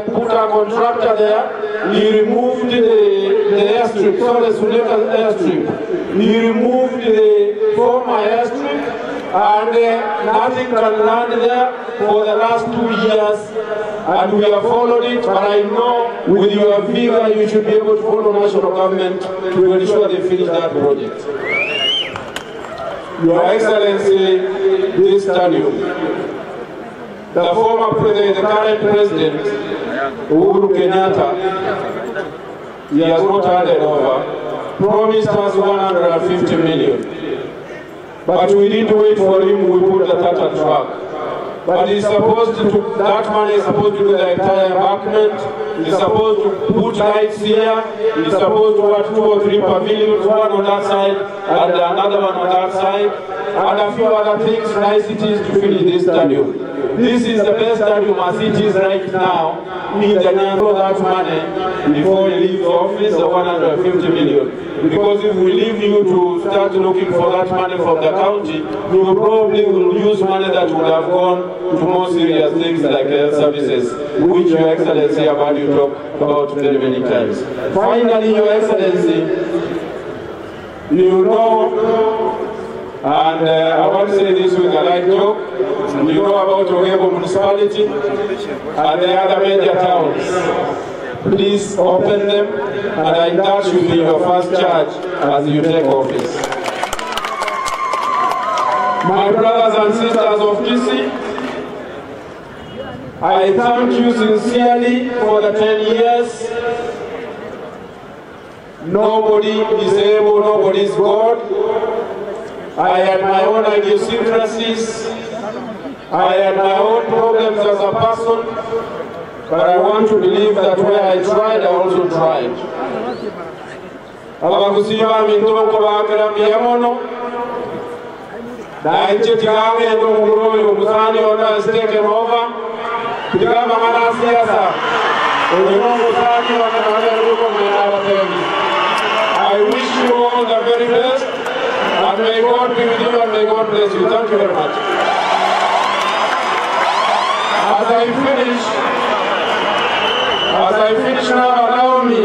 put a contractor there. He removed the airstrip, sorry, Suneka airstrip. He removed the former airstrip, and nothing can land there for the last 2 years. And we have followed it, but I know with your vigor you should be able to follow national government to ensure they finish that project. Your Excellency, this stadium. The former president, the current president, Uhuru Kenyatta, he has not handed over, promised us 150 million. But we didn't wait for him, we put the tartan track. But he's supposed to, that money is supposed to do the entire embankment, he's supposed to put lights here, he's supposed to add 2 or 3 pavilions, one on that side and another one on that side, and a few other things, niceties to finish this stadium. This is the best stadium as it is right now. In the name of that money before he leaves office, the 150 million. Because if we leave you to start looking for that money from the county, you probably will use money that would have gone to more serious things like health services, which Your Excellency have had you talk about very many times. Finally, Your Excellency, you know And I want to say this with a light joke. You know about Ogembo Municipality and the other major towns. Please open them, and that should be your first charge as you take office. My brothers and sisters of Kisii, I thank you sincerely for the 10 years. Nobody is able, nobody is God. I had my own idiosyncrasies. I had my own problems as a person. But I want to believe that where I tried, I also tried. Abakusiba mintongo bakira mono. Na nche tigange ndo muguroyo musani ona has taken over. Tigama mana siasa. I wish you all the very best, and may God be with you and may God bless you. Thank you very much. As I finish now, allow me.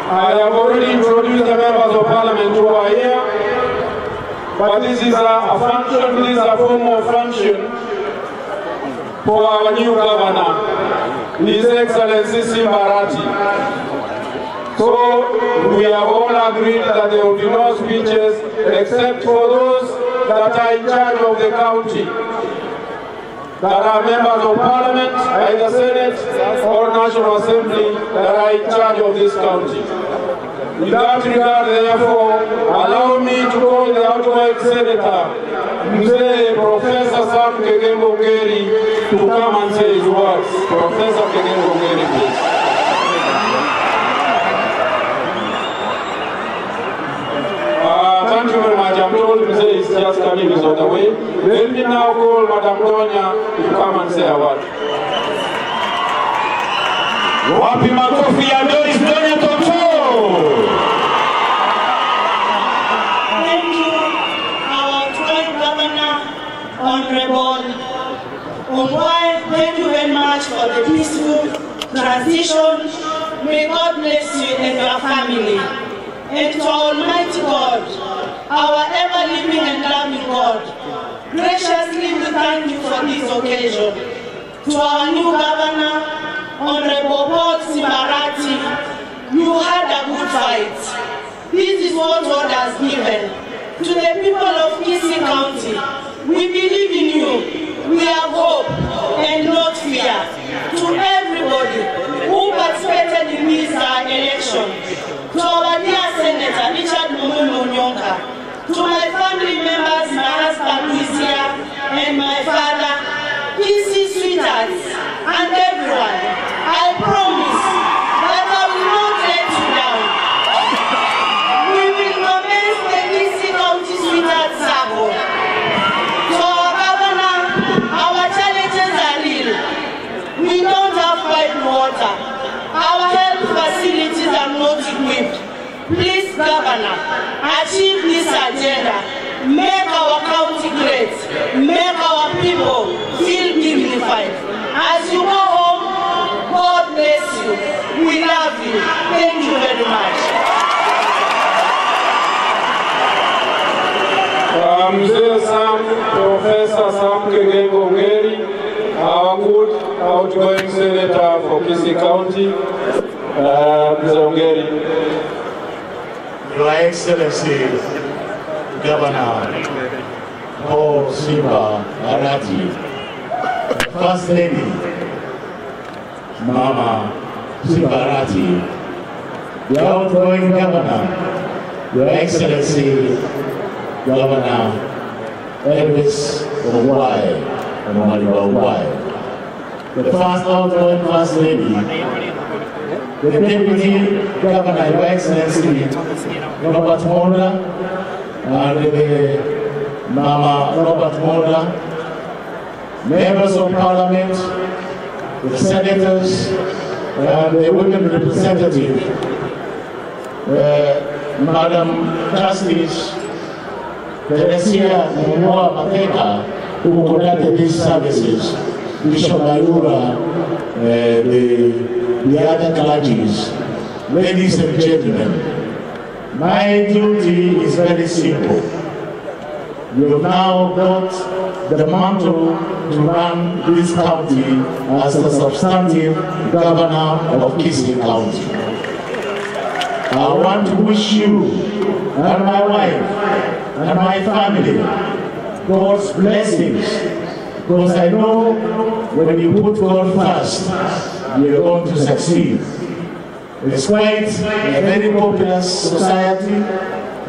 I have already introduced the members of parliament who are here, but this is a function, this is a form of function for our new governor, His Excellency Simba Arati. So we have all agreed that there will be no speeches except for those that are in charge of the county, that are members of parliament, either Senate or National Assembly, that are in charge of this county. In that regard, therefore, allow me to call the outgoing Senator, Mzee Professor Sam Kegem Ongeri, to come and say his words. Professor Kegem Ongeri, please. Thank you very much. I'm told Mzee is just coming, he's on the way. Let me now call Madam Donya to come and say a word. Wapi makofi ya Doris Donya Toto. Thank you, our outgoing governor, Honorable Ongwae. Thank you very much for the peaceful transition. May God bless you and your family. And to Almighty God, our ever-living and loving God, graciously we thank you for this occasion. To our new governor, Honorable Paul Simba Arati, you had a good fight. This is what God has given. To the people of Kisii County, we believe in you. We have hope and not fear. To everybody who participated in this election, to our dear Senator Richard Mumunu Onyonka, to my family members, my husband who is here, and my father, Kisii sweethearts, and everyone, I promise that I will not let you down. We will commence the Kisii County Sweetheart Sacco. To our governor, our challenges are real. We don't have piped water. Our health facilities are not equipped. Please, Governor, achieve this agenda. Make our county great. Make our people feel dignified. As you go home, God bless you. We love you. Thank you very much. Mzee Sam, Professor Sam Kegem Ongeri, our good outgoing senator for Kisii County. Mzee Ongeri. Your Excellency, Governor Paul Simba Arati, First Lady Mama Simba Arati, the outgoing Governor, Your Excellency, Governor Elvis Ongwae, Ongwae, the first outgoing First Lady, the Deputy Governor, Your Excellency, Robert Monda, and the Mama Robert Monda, members of Parliament, the senators, and the women representative, Madam Justice Teresia Mumoa Mateka, who conducted these services, Bishop Mayura, the other clergies, ladies and gentlemen, My duty is very simple. You have now got the mantle to run this county as the substantive governor of Kisii County. I want to wish you and my wife and my family God's blessings, because I know when you put God first, you're going to succeed. It's quite a very populous society,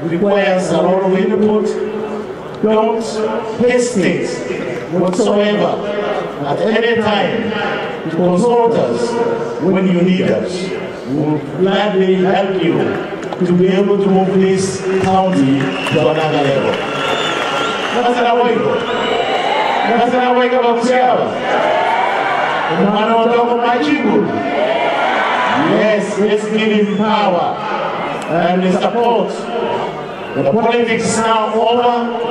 requires a lot of input. Don't hesitate whatsoever at any time to consult us when you need us. We will gladly help you to be able to move this county to another level. Yes, let's give him power and the support. The politics is now over.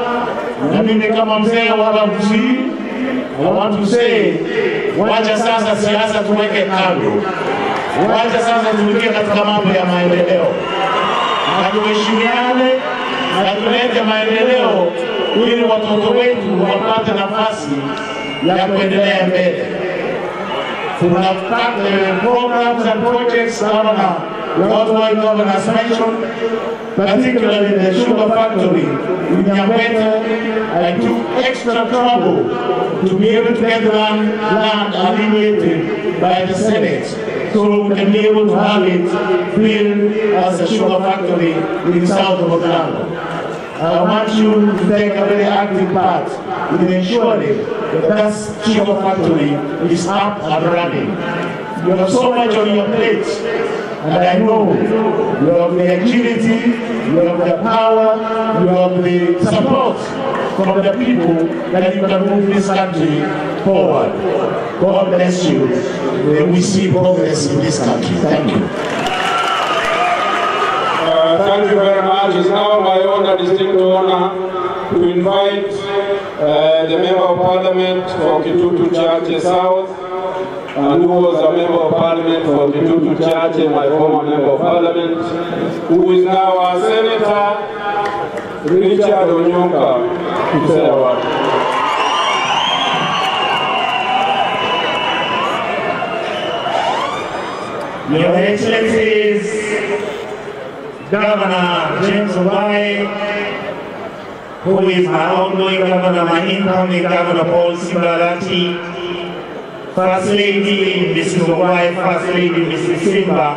Na mimi kama mzee wa Kisii, I want to say, wacha sasa siasa tuweke kando. Wacha sasa tuingie katika mambo ya maendeleo. Na tuheshimiane na tulete maendeleo ili watoto wetu wapate nafasi ya kuendelea mbele. Kuna programs and projects governor, the outgoing governor has mentioned, particularly the sugar factory in Nyamwete. I took extra trouble to be able to get the land alienated by the Senate, so we can be able to have it built as a sugar factory in the south of Otago. I want you to take a very active part in ensuring that that sugar factory is up and running. You have so much on your plate, and I know you have the agility, you have the power, you have the support from the people that you can move this country forward. God bless you. May we see progress in this country. Thank you. Thank you very much. It's now my honor, distinct honor, to invite the Member of Parliament for Kitutu Chache South, and who was a Member of Parliament for Kitutu Chache, my former Member of Parliament, who is now our Senator, Richard Onyonka, to say a word. Your Excellencies, Governor James Ongwae, who is my outgoing governor, my incoming governor, Paul Simba Arati, First Lady Mrs. Ongwae, First Lady Mrs. Simba.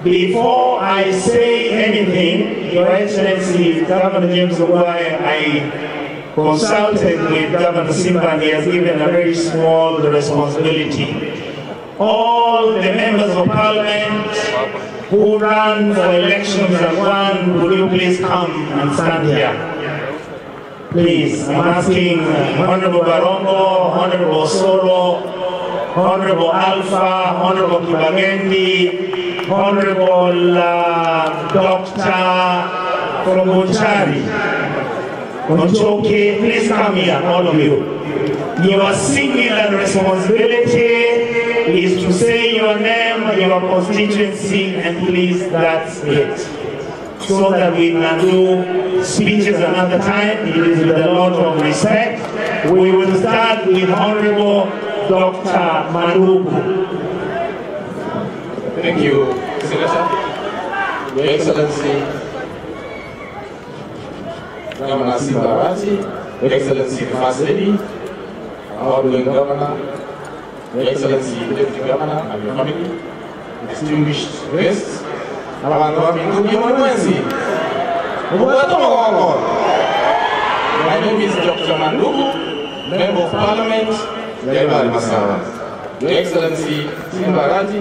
Before I say anything, Your Excellency, Governor James Ongwae, I consulted with Governor Simba and he has given a very small responsibility. All the members of Parliament who ran for elections and won, would you please come and stand here? Please, I'm asking Honorable Barongo, Honorable Soro, Honorable Alpha, Honorable Kibagendi, Honorable Dr. from Bonchari, Onchoke, please come here, all of you. Your singular responsibility is to say your name, your constituency, and please, that's it. So that we can do speeches another time. It is with a lot of respect. We will start with Honorable Dr. Maduku. Thank you, Senator. Your Excellency, Governor Simba Arati, Your Excellency, the First Lady, our outgoing Governor, Your Excellency, Deputy Governor and your family, distinguished guests, my name is Dr. Manduku, Member of Parliament, Jaibari Masawa. Your Excellency, Simba Arati,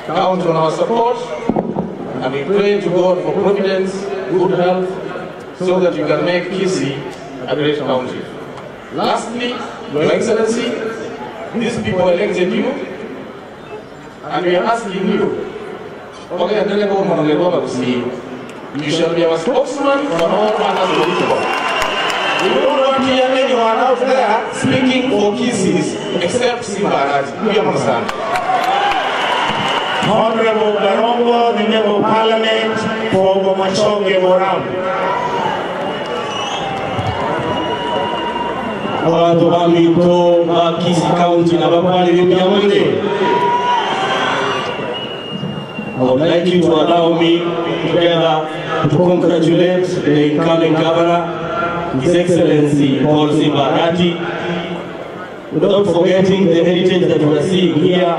count on our support, and we pray to God for providence, good health, so that you can make Kisii a great county. Lastly, Your Excellency, these people elected you, and we are asking you, you shall be our spokesman on all matters political. We don't want to hear anyone out there speaking for Kisiis except Simba Arati. We understand. Honorable Barongo, the Member of Parliament for Bomachoge Borabu. Abantu bamito ba Kisii County na bakwani byamunde. I would like you to allow me together to congratulate the incoming governor, His Excellency Paul Simba Arati, without forgetting the heritage that we are seeing here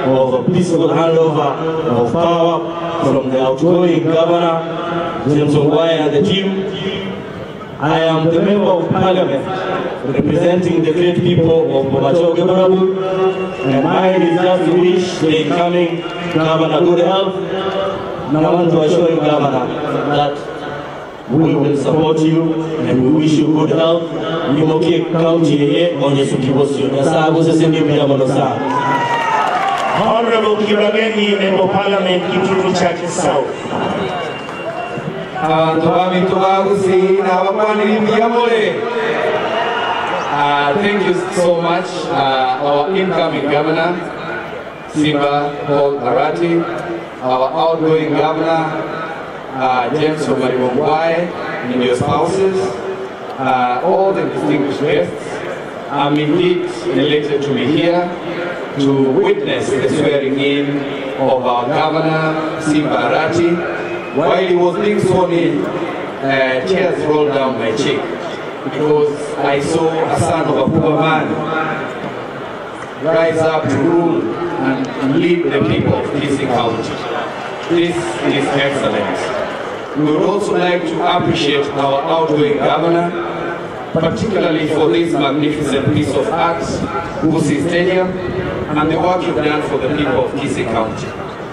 of a peaceful handover of power from the outgoing governor, James Ongwae, and the team. I am the Member of Parliament representing the great people of Bomachoge Borabu, and mine is just to wish the incoming governor good health. And I want to assure you, Governor, that we will support you and we wish you good health. Nimoke County here on Yesu. Honorable Kibageni, Member of Parliament, Kitutu Chache South. Thank you so much, our incoming governor, Simba Paul Arati, our outgoing governor, James Omariba Ongwae, and your spouses, all the distinguished guests. I'm indeed elated to be here to witness the swearing in of our governor, Simba Arati. While he was being sworn in, tears rolled down my cheek because I saw a son of a poor man rise up to rule and lead the people of Kisii County. This is excellent. We would also like to appreciate our outgoing governor, particularly for this magnificent piece of art, Gusii Stadium, and the work you've done for the people of Kisii County.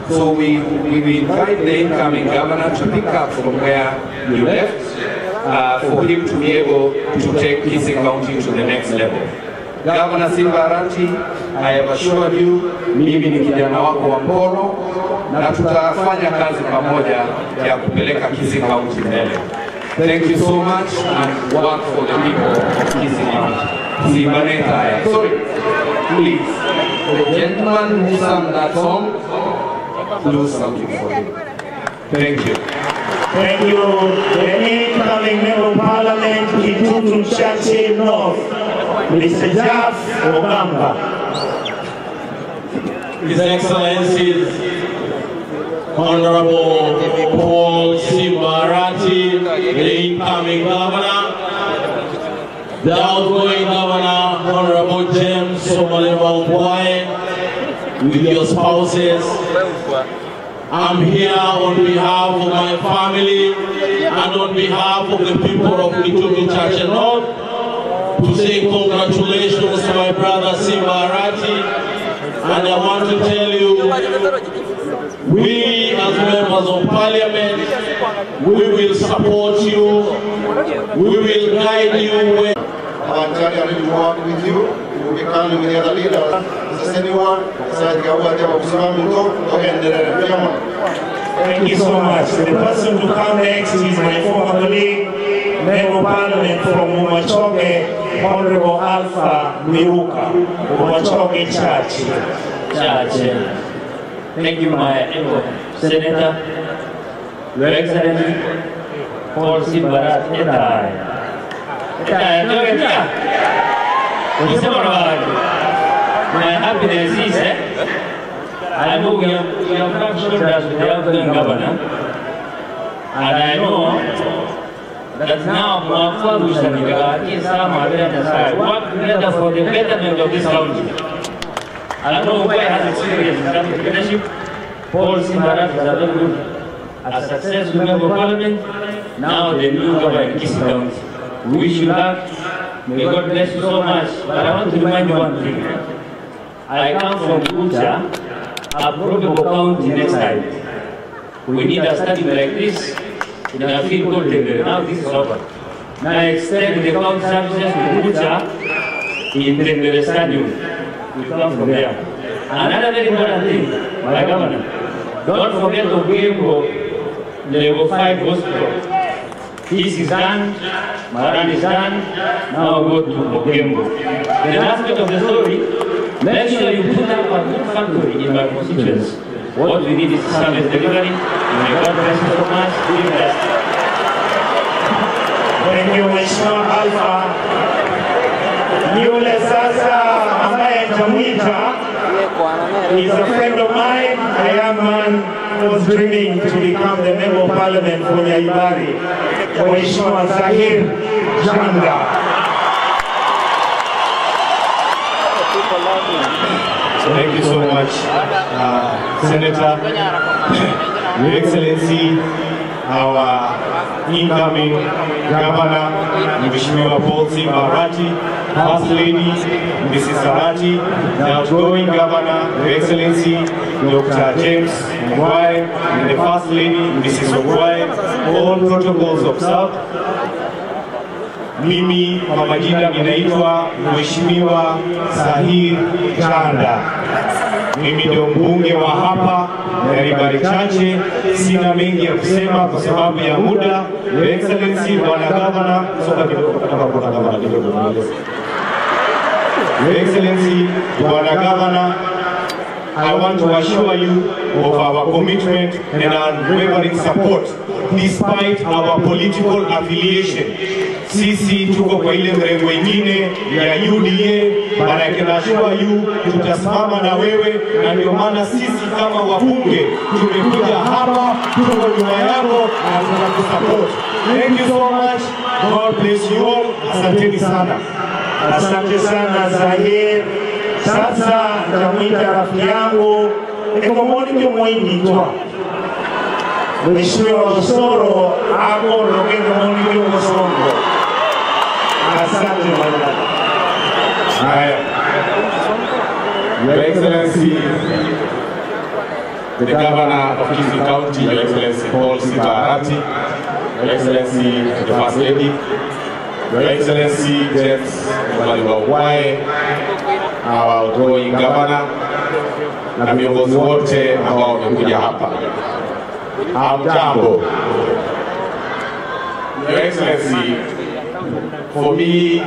So we invite the incoming governor to pick up from where you left, for him to be able to take Kisii County to the next level. Governor Simba Arati, I have assured you, mimi ni kijana wako wa mkono na tutafanya kazi pamoja ya kupeleka Kisii County mbele. Thank you so much and work for the people of Kisii County. Simba Nethaya. Sorry, please, the gentleman who sang that song, do something for him. Thank you. Thank you. The incoming Member of Parliament, Kitutu Chache North, Mr. Jaff Ogamba. His Excellencies, Honorable Paul Simba Arati, the incoming governor, the outgoing governor, Honorable James Omariba Ongwae, with your spouses. I'm here on behalf of my family and on behalf of the people of Kitutu Chache North to say congratulations to my brother Simba Arati. And I want to tell you, we as members of parliament, we will support you, we will guide you. I'm ready to work with you. We will be coming with the other leaders. Thank you so much. The person to come next is my former colleague, Member of Parliament from Bomachoge, Honorable Alpha Miruka, Bomachoge Church. Thank you, my able Senator, Your Excellency, Paul Simba Arati. My happiness is, I know we have come shoulders with the outgoing governor, and I know that now work together for the betterment of this county. I know Ongwae has experience in terms of leadership. Paul Simba Arati is a very good, a successful member of parliament, now the new governor in Kisii County. We wish you luck. May God bless you so much. But I want to remind you one thing. I come from Gucha, a probable county next time. We need a stadium like this in a field called Tendere. Now this is over. Now I extend the county services to Gucha in Tendere Stadium. We come from there. Another very important thing, my governor, don't forget to give level 5 hospital. This is done, Maran is done, now go to Ogembo. The last bit of the story, make sure you put up a good factory in my constituency. What we need is service delivery. May God bless you so much. Be blessed. Thank you, Mheshimiwa Alpha. Yule sasa ambaye nitamwita is a friend of mine, a young man who was dreaming to become the member of parliament for Nyaibari, Mheshimiwa Zahir Janda. Thank you so much, Senator, Your Excellency, our incoming Governor, Mheshimiwa Paul Simba Arati, First Lady, Mrs. Arati, the outgoing Governor, Your Excellency, Dr. James Ongwae, and the First Lady, Mrs. Ongwae, all protocols observed. Mimi kwa majina ninaitwa Mheshimiwa Zahir Janda. Mimi ndio mbunge wa hapa Nyaribari Chache. Sina mengi ya kusema kwa sababu ya muda. Your Excellency Bwana Governor, soka kidogo kutoka kwa Governor kidogo. Your Excellency Bwana Governor, I want to assure you of our commitment and unwavering support despite our political affiliation. Sisi tuko kwa ile mrengo ingine ya UDA, but I can assure you tutasimama na wewe, na ndio maana sisi kama wabunge tumekuja hapa, tuko nyuma yako na tutakusupport. Thank you so much. God bless you all. Asanteni sana. Asante sana Zahir. Sasa nitamwita rafiki yangu Ekomoni Mwingi Mheshimiwa Osoro ako Rogendo Monike Osongo. Asante bwana. Haya. Your Excellency, the Governor of Kisii County, Your Excellency Paul Simba Arati, Your Excellency the First Lady, Your Excellency James Ongwae, our outgoing Governor, na viongozi wote ambao wamekuja hapa. Hamjambo. Your Excellency, for me,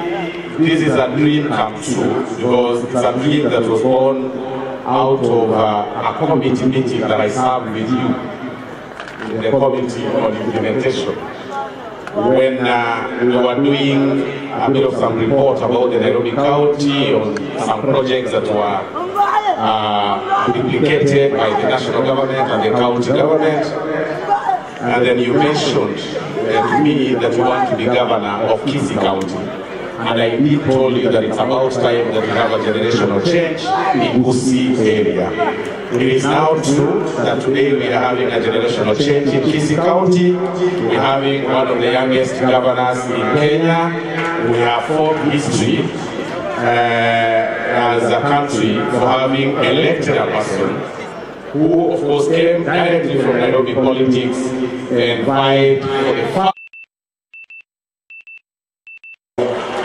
this is a dream come true, because it's a dream that was born out of a committee meeting that I served with you in the Committee on Implementation. When we were doing a bit of some report about the Nairobi County on some projects that were duplicated by the national government and the county government, and then you mentioned to me that you want to be governor of Kisii County. And I did told you that it's about time that we have a generational change in Kisii area. It is now true that today we are having a generational change in Kisii County. We are having one of the youngest governors in Kenya. We have formed history as a country for having elected a person who, of course, came directly from Nairobi politics and vied for the first.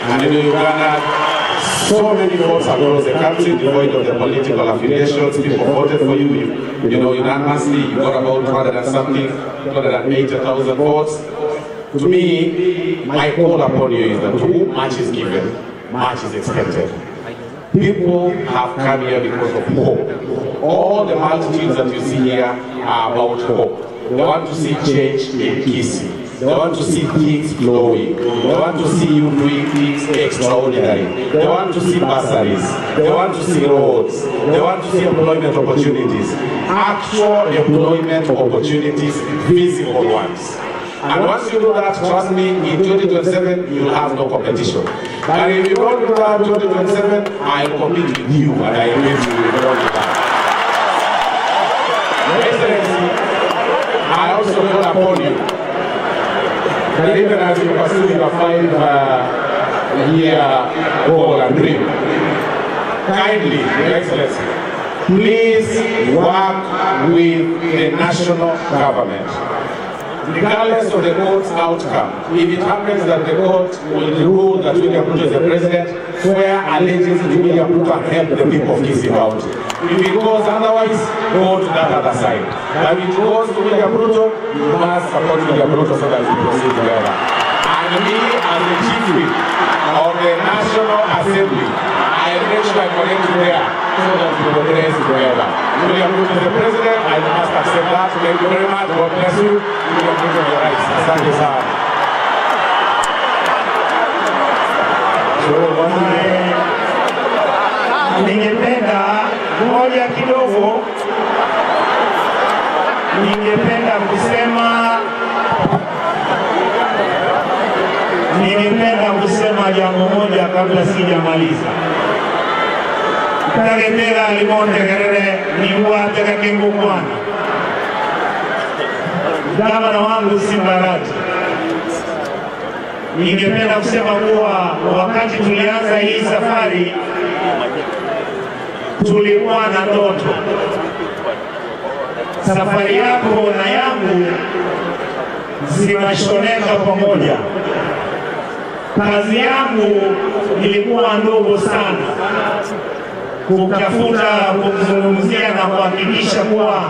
And in Uganda, so many votes across the country, devoid of the political affiliations. People voted for you, you know, unanimously. You got about 200 and something, 280,000 votes. To me, my call upon you is that to whom much is given, much is expected. People have come here because of hope. All the multitudes that you see here are about hope. They want to see change in Kisii. They want to see things flowing. They want to see you doing things extraordinary. They want to see bursaries. They want to see roads. They want to see employment opportunities. Actual employment opportunities, visible ones. And once you do that, trust me, in 2027, you'll have no competition. But if you don't do that in 2027, I'll compete with you, and I will you with all of that. Your Excellency, I also call upon you that even as you pursue your 5-year goal and dream, kindly, Your Excellency, please work with the national government. Regardless of the court's outcome, if it happens that the court will rule that William Ruto is the president, swear allegiance to William Ruto and help the people of Kisii County. If it goes otherwise, go to that other side. But if it goes to William Ruto, you must support William Ruto so that we proceed together. And me, as the chief whip of the National Assembly, I make sure I connect you there so that we progress together. William Ruto Mr. President, I must accept that. Thank you very much. God bless you. You can enjoy your rights. Asante sana. So, ningependa moja kidogo, ningependa kusema jambo moja kabla sijamaliza. Tagetera limontegerere niwatega kengukwana. Gavana wangu Simba Arati, ningependa kusema kuwa wakati tulianza hii safari tulikuwa na ndoto. Safari yako na yangu zinashoneka pamoja. Kazi yangu ilikuwa ndogo sana, kutafuta, kumzungumzia na kuhakikisha kuwa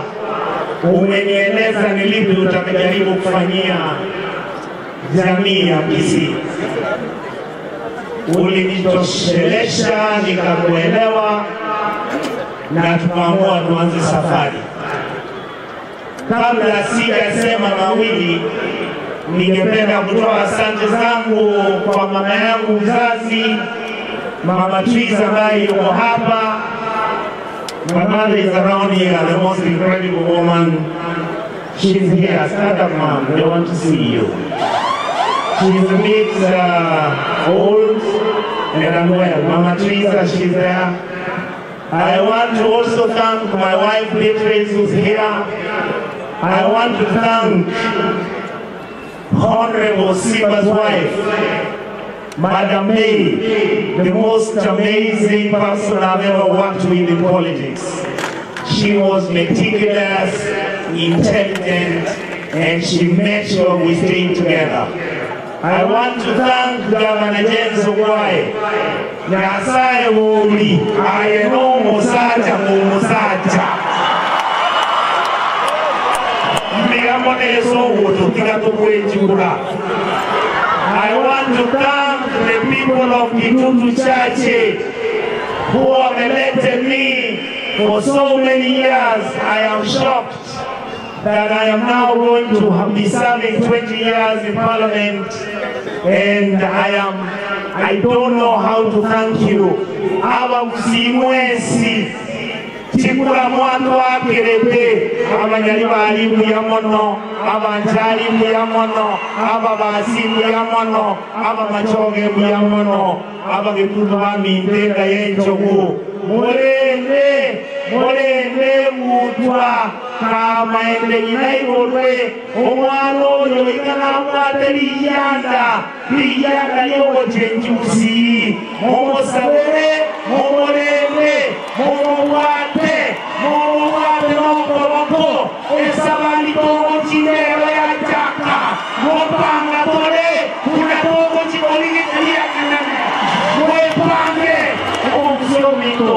umenieleza ni lipi utakajaribu kufanyia jamii ya Kisii. Ulinitoshelesha, nikakuelewa na tukaamua tuanze safari. Kabla sijasema mawili, ningependa kutoa asante zangu kwa mama yangu mzazi, Mama Triza ambaye yuko hapa. My mother is around here, the most incredible woman. She's here. Stand up, mom. They want to see you. She's a bit old and unwell. Mama Triza, she's there. I want to also thank my wife Beatrice, who's here. I want to thank Honorable Simba's wife, Madam May, the most amazing person I've ever worked with in politics. She was meticulous, intelligent, and she made sure we stayed together. I want to thank Governor James Ongwae. Nyasaye woli, aye no musacha musacha. I want to thank the people of Kitutu Chache who have elected me for so many years. I am shocked that I am now going to be serving 20 years in Parliament, and I don't know how to thank you. Aba msimwesi chikula mwandu akerebe abanyali bali muyamono abanjali muyamono aba basi muyamono aba machoge muyamono aba getutu bamintenda yenjogu mulende mulende mutwa kamaende nyinaibolwe omwana oyo ikanamwate liyanda liyanda lyogochenjusi mumosabere mumulende mumubwate mumubwate nokoloko esabali togochilero ya chaka mupanga tole kunatogochikoligiiakanane mwepange omsomito.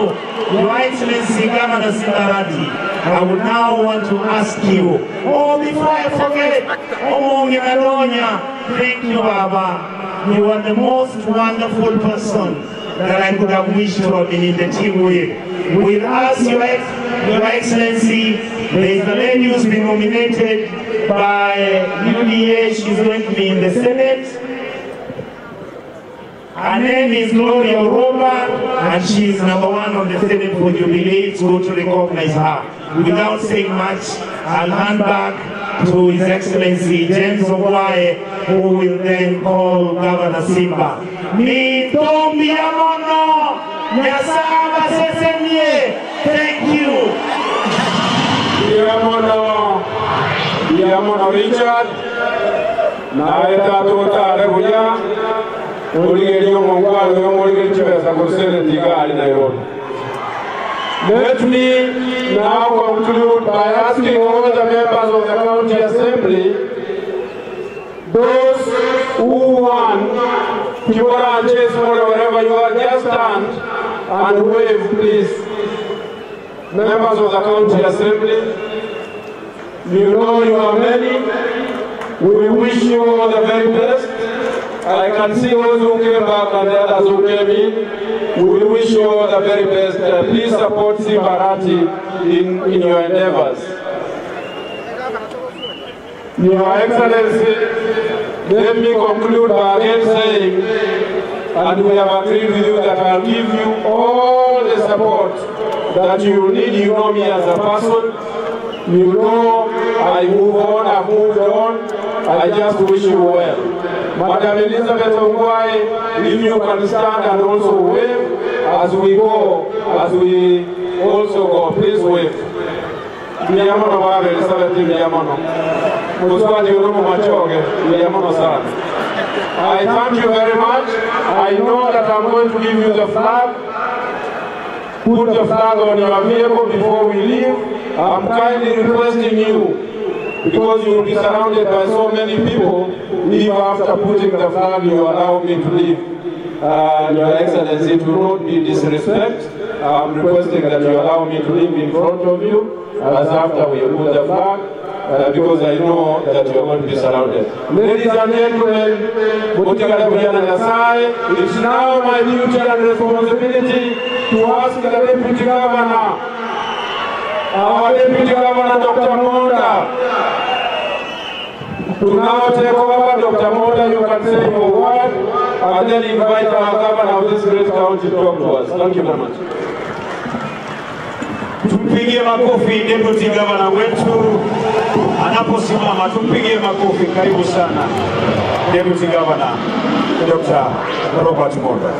Your Excellency Governor Simba Arati, I would now want to ask you, oh, before I forget, Omonge Maronya, thank you, Baba. You are the most wonderful person that I could have wished to have been in the team with. With us, Your Excellency, there is a lady who's been nominated by UDA. She's going to be in the Senate. Her name is Gloria Roba, and she is number 1 on the Senate for Jubilee. It's good to recognize her. Without saying much, I'll hand back to His Excellency James Ongwae, who will then call Governor Simba. Mitombiamono, Nyasaba Sesemie, thank you. Yamono, Yamono Richard, Naeta Tota Rebuya. Let me now conclude by asking all the members of the County Assembly, those who won, Kibora and Chesmore, wherever you are, just stand and wave, please. Members of the County Assembly, you know you are many. We wish you all the very best. I can see those who came back and the others who came in. We wish you all the very best. Please support Simba Arati in your endeavors. Your Excellency, let me conclude by again saying, and we have agreed with you that I'll give you all the support that you need. You know me as a person. You know I move on, I've moved on. I just wish you well. Madam Elizabeth Ongwae, if you can stand and also wave as we go, as we also go, please wave. Mbiyamono baba Elizabeth, mbiyamono. Muswadi urumu machoge, mbiyamono sana. I thank you very much. I know that I'm going to give you the flag. Put the flag on your vehicle before we leave. I'm kindly requesting you, because you will be surrounded by so many people, if after putting the flag you allow me to leave. Your Excellency, it will not be disrespect. I'm requesting that you allow me to leave in front of you as after we put the flag, because I know that you are going to be surrounded. Ladies and gentlemen, it's now my duty and responsibility to ask the Deputy Governor, our Deputy Governor, Dr. Monda, to now take over. Dr. Monda, you can say your word, and then invite our governor of this great county to talk to us. Thank you very much. Tumpigie makofi Deputy Governor wetu anaposimama, tumpigie makofi. Karibu sana Deputy Governor Dr. Robert Monda.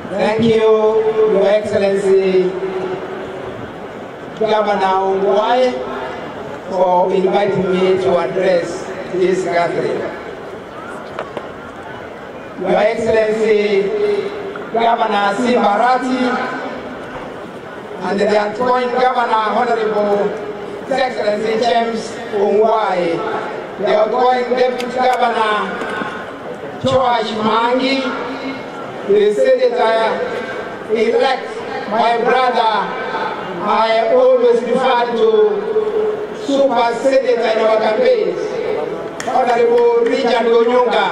Thank you, Your Excellency, Governor Ongwae, for inviting me to address this gathering. Your Excellency, Governor Simba Arati, and the outgoing Governor, Honorable His Excellency James Ongwae, the outgoing Deputy Governor, Joash Mangi, the Senator-elect, my brother, I always refer to Super Senator in our campaigns, Honorable Richard Onyonka,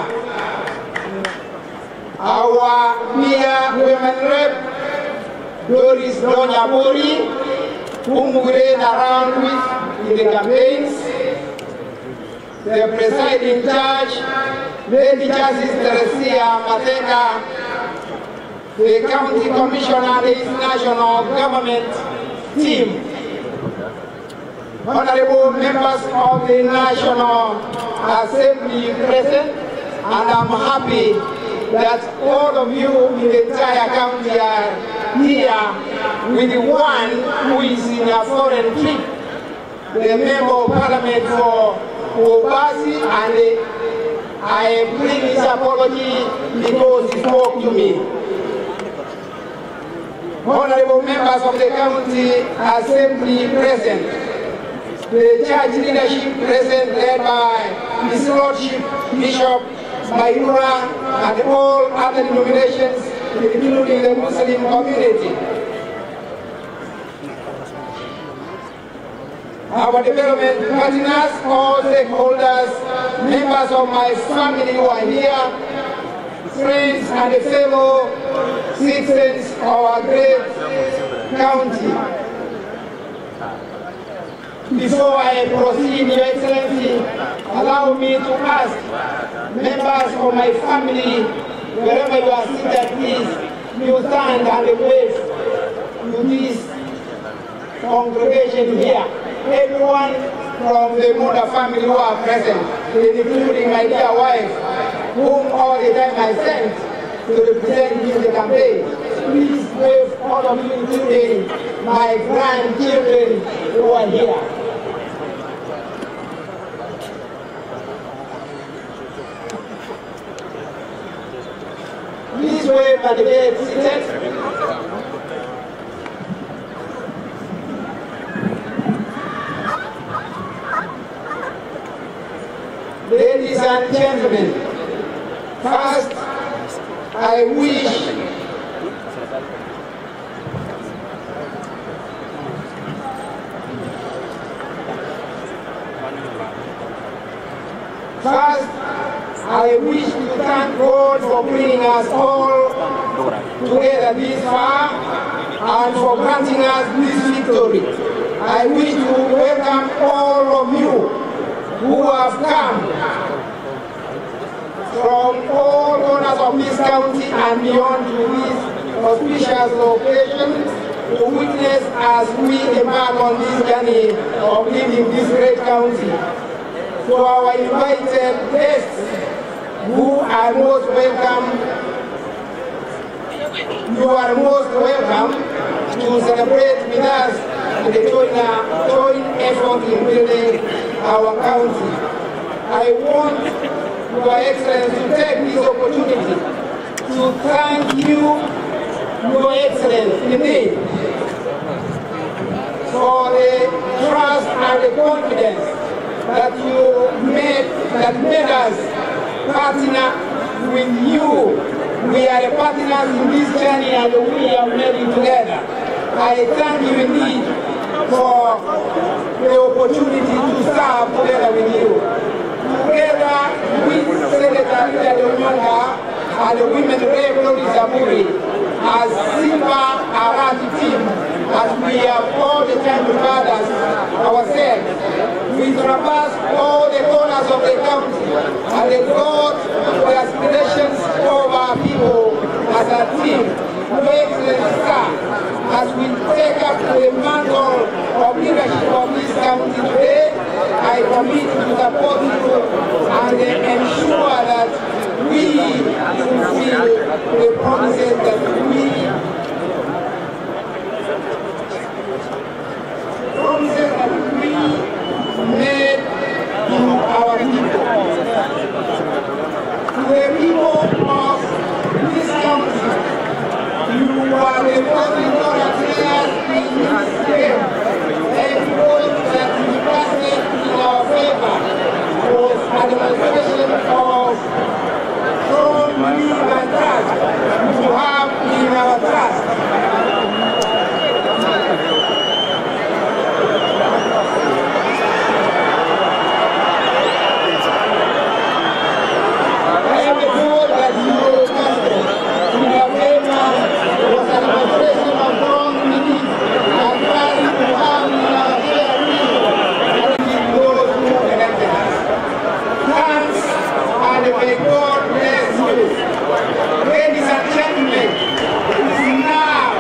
our peer women rep, Doris Donyaburi, whom we ran around with in the campaigns, the presiding judge, Lady Justice Teresia Matheka, the County Commissioner and his national government team, honorable members of the National Assembly present, and I'm happy that all of you in the entire county are here with the one who is in a foreign trip, the Member of Parliament for Obasi, and I bring his apology because he spoke to me. Honorable members of the County Assembly present, the church leadership present led by His Lordship Bishop Mayura and all other denominations, including the Muslim community. Our development partners, all stakeholders, members of my family who are here, friends and fellow citizens of our great county. Before I proceed, Your Excellency, allow me to ask members of my family, wherever you are seated, please, you stand and wave to this congregation here. Everyone from the Monda family who are present, including my dear wife, whom all the time I sent to represent me in the campaign. Please wave all of you, including my grandchildren who are here. Please wave at the gate seated. Ladies and gentlemen, first I wish to thank God for bringing us all together this far and for granting us this victory. I wish to welcome all of you who have come from all corners of this county and beyond to this auspicious location to witness as we embark on this journey of leading this great county. To our invited guests, who are most welcome, you are most welcome to celebrate with us the joint effort in building our county. I want Your Excellency to take this opportunity to thank you, Your Excellency, indeed, for the trust and the confidence that you made, that made us partner with you. We are partners in this journey and we have made it together. I thank you indeed for the opportunity to serve together with you. Together with Senator Richard Onyonka and the Women Rep Lori Saburi, as Simba Arati team, as we have all the time regarded ourselves, we traverse all the corners of the county and the God, the aspirations of our people as a team. Your Excellency, sir, as we take up the mantle of leadership of this county today, I commit to support you and ensure that we fulfill the promises that we made to our people. To the people of this country, you are the most important players in this game. Every vote that you casted in our favor was a demonstration of strong belief and trust you have in our trust. Every vote that you casted in our favor was a demonstration of strong belief and trust you have in our shared vision and in those who elected us. Thanks, and may God bless you. Ladies and gentlemen, it is now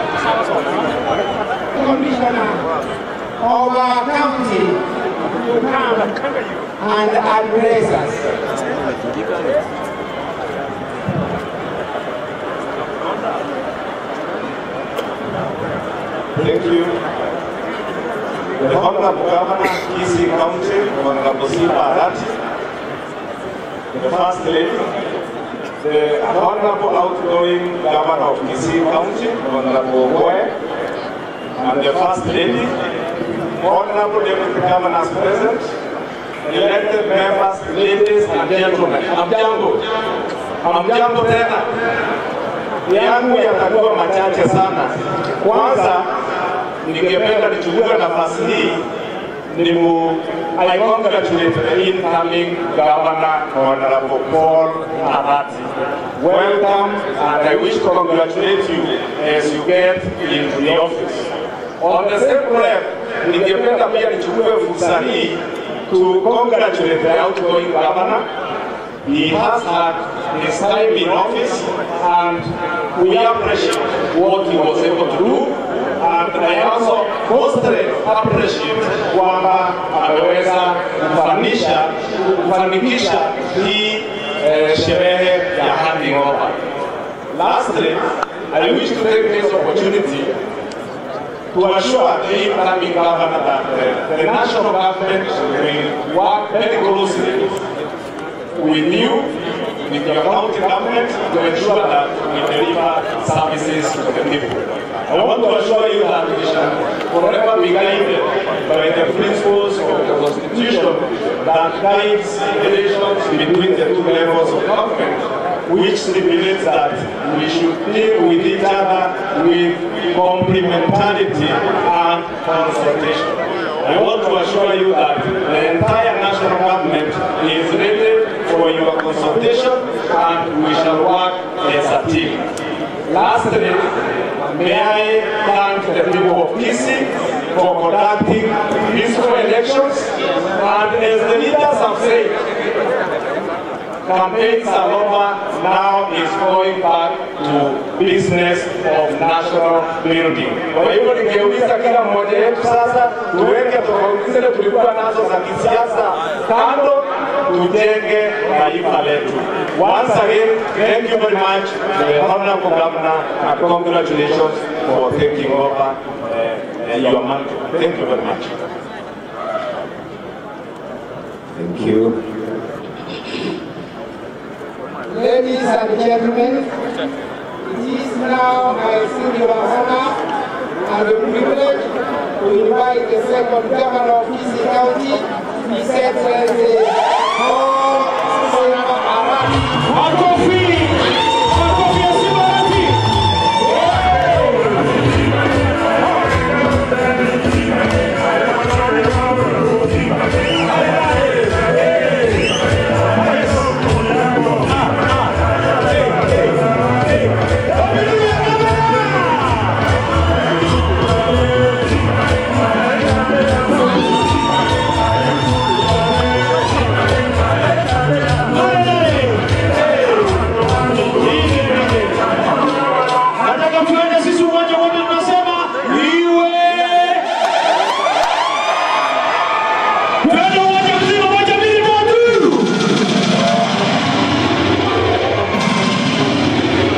the Commissioner of our county to come and address us. Thank you. The Honorable Governor, Kisii County, Honorable Simba Arati, the First Lady, the Honorable Outgoing Governor of Kisii County, Honorable Ogoe, and the First Lady, Honorable Deputy Governors present, elected members, ladies and gentlemen. Hamjambo. Hamjambo tena. Yangu yatakuwa machache sana. Kwanza, ningependa nichukue nafasi hii I congratulate the incoming Governor, Honorable Paul Arati. Welcome, and I wish to congratulate you as you get into the office. On the same breath, ningependa pia nichukue fursa hii to congratulate the outgoing governor. He has had his time in office, and we appreciate what he was able to do. And I also mostly appreciate kwamba ameweza kufanikisha hii sherehe ya handing over. Lastly, I wish to take this opportunity to assure the incoming governor that the national government will work very closely with you, with your county government, to ensure that we deliver services to the people. I want to assure you that we shall forever be guided by the principles of the Constitution that guides relations between the two levels of government, which stipulates that we should deal with each other with complementarity and consultation. I want to assure you that the entire national government is ready for your consultation, and we shall work as a team. Lastly, may I thank the people of Kisii for conducting peaceful elections, and as the leaders have said, campaigns are over, now is going back to business of national building. Kwa hivyo ningeuliza kila mmoja wetu sasa tuweke tofauti zile tulikuwa nazo za kisiasa kando, tujenge taifa letu. Once again, thank you very much, the Honorable Governor, and congratulations for taking over your mantle. Thank you very much. Thank you. Ladies and gentlemen, it is now my singular honor and a privilege to invite the second governor of Kisii County, His Excellency Paul Simba Arati. Makofi! Makofi ya Simba Arati! Nataka tuende sisi uwanja wote tunasema iwe. Tuende uwanja mzima, moja, mbili, tatu.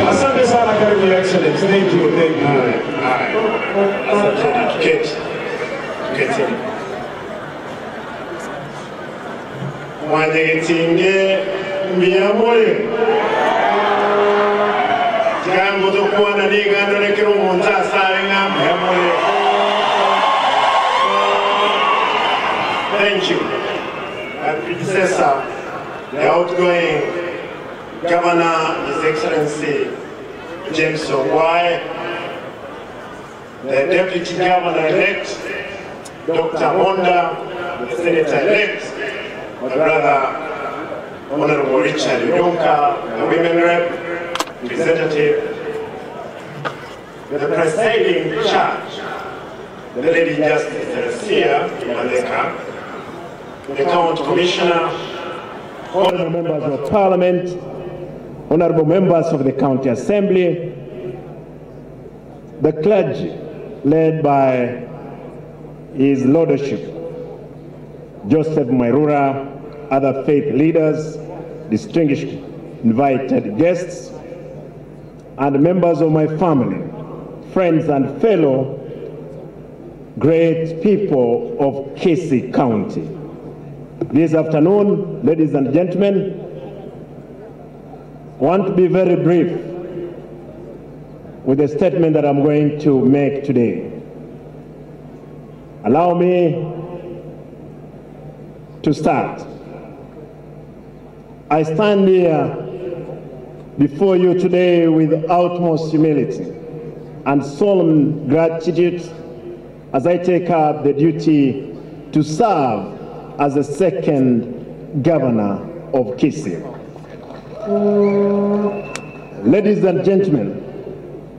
Asante sana, karibu Your Excellency. Thank you, thank you. Asante. Keti. Keti. Mwanyegetinge mbiyamole. Kigambo tokuwana nigandolekera omuntu asale nga mbiyamole. Thank you. My predecessor, the outgoing Governor, His Excellency James Ongwae, the Deputy Governor-elect, Dr. Monda, the Senator-elect, my brother, Honorable Richard Onyonka, the Women Rep, Representative, the presiding judge, the Lady Justice Teresia Maleka, the County Commissioner, Honorable Members of Parliament, Honorable Members of the County Assembly, the clergy led by His Lordship Joseph Mairura, other faith leaders, distinguished invited guests, and members of my family, friends and fellow great people of Kisii County. This afternoon, ladies and gentlemen, I want to be very brief with the statement that I'm going to make today. Allow me to start. I stand here before you today with utmost humility and solemn gratitude as I take up the duty to serve as the second governor of Kisii. Ladies and gentlemen,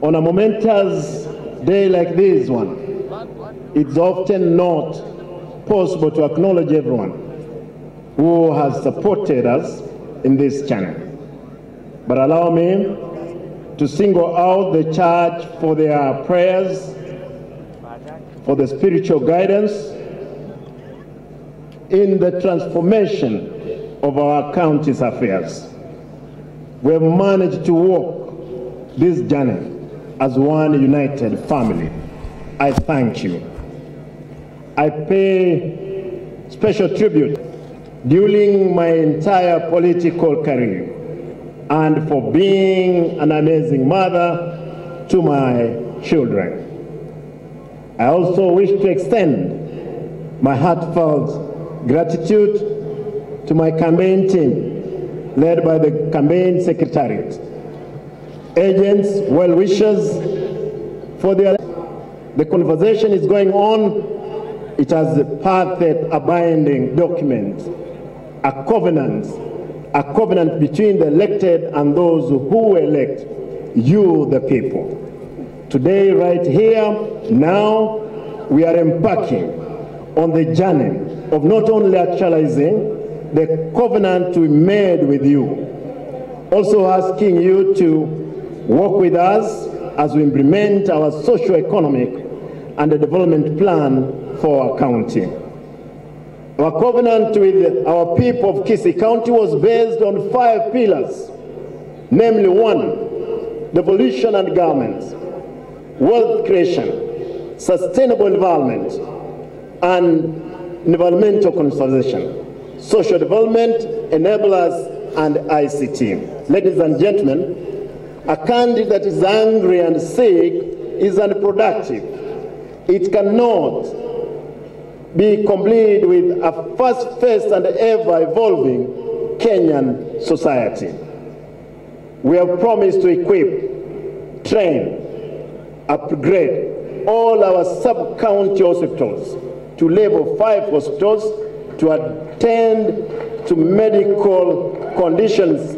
on a momentous day like this one, it's often not possible to acknowledge everyone who has supported us in this channel. But allow me to single out the church for their prayers, for the spiritual guidance in the transformation of our county's affairs. We have managed to walk this journey as one united family. I thank you. I pay special tribute during my entire political career and for being an amazing mother to my children. I also wish to extend My heartfelt gratitude to my campaign team, led by the campaign secretariat, agents, well-wishers, for their... The conversation is going on. It has pathway a binding document, a covenant between the elected and those who elect you, the people. Today, right here, now, we are embarking on the journey of not only actualizing the covenant we made with you, also asking you to work with us as we implement our socio-economic and the development plan for our county. Our covenant with our people of Kisii County was based on 5 pillars, namely 1, devolution and government, wealth creation, sustainable environment, and environmental conservation, social development, enablers, and ICT. Ladies and gentlemen, a country that is angry and sick is unproductive. It cannot be complete with a fast-paced and ever-evolving Kenyan society. We have promised to equip, train, upgrade all our sub-county hospitals to level 5 hospitals to attend to medical conditions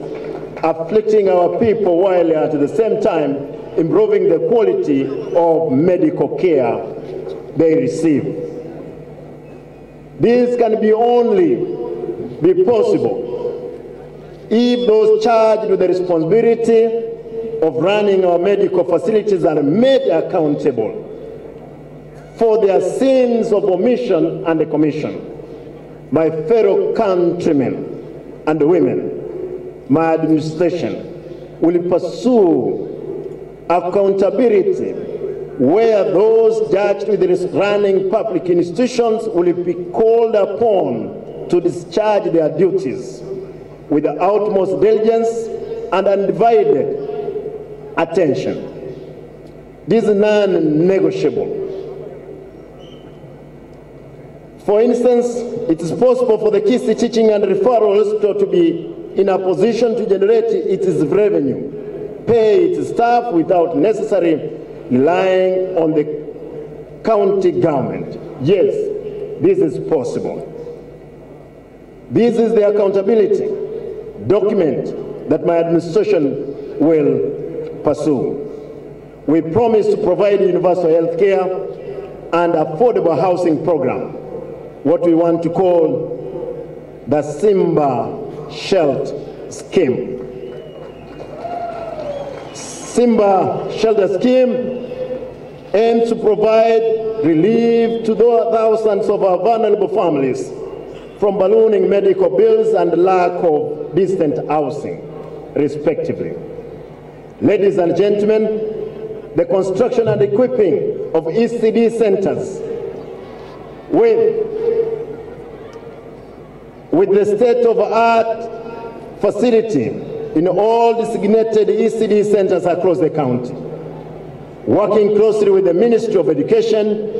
afflicting our people while at the same time improving the quality of medical care they receive. This can be only be possible if those charged with the responsibility of running our medical facilities are made accountable for their sins of omission and commission. My fellow countrymen and women, my administration will pursue accountability where those judged with running public institutions will be called upon to discharge their duties with the utmost diligence and undivided attention. This is non-negotiable. For instance, it is possible for the Kisii Teaching and Referral Hospital to be in a position to generate its revenue, pay its staff without necessarily relying on the county government. Yes, this is possible. This is the accountability document that my administration will pursue. We promise to provide universal health care and affordable housing program, what we want to call the Simba Shelter Scheme. Simba Shelter Scheme aims to provide relief to thousands of our vulnerable families from ballooning medical bills and lack of decent housing, respectively. Ladies and gentlemen, the construction and equipping of ECD centers with the state-of-the-art facility in all designated ECD centers across the county, working closely with the Ministry of Education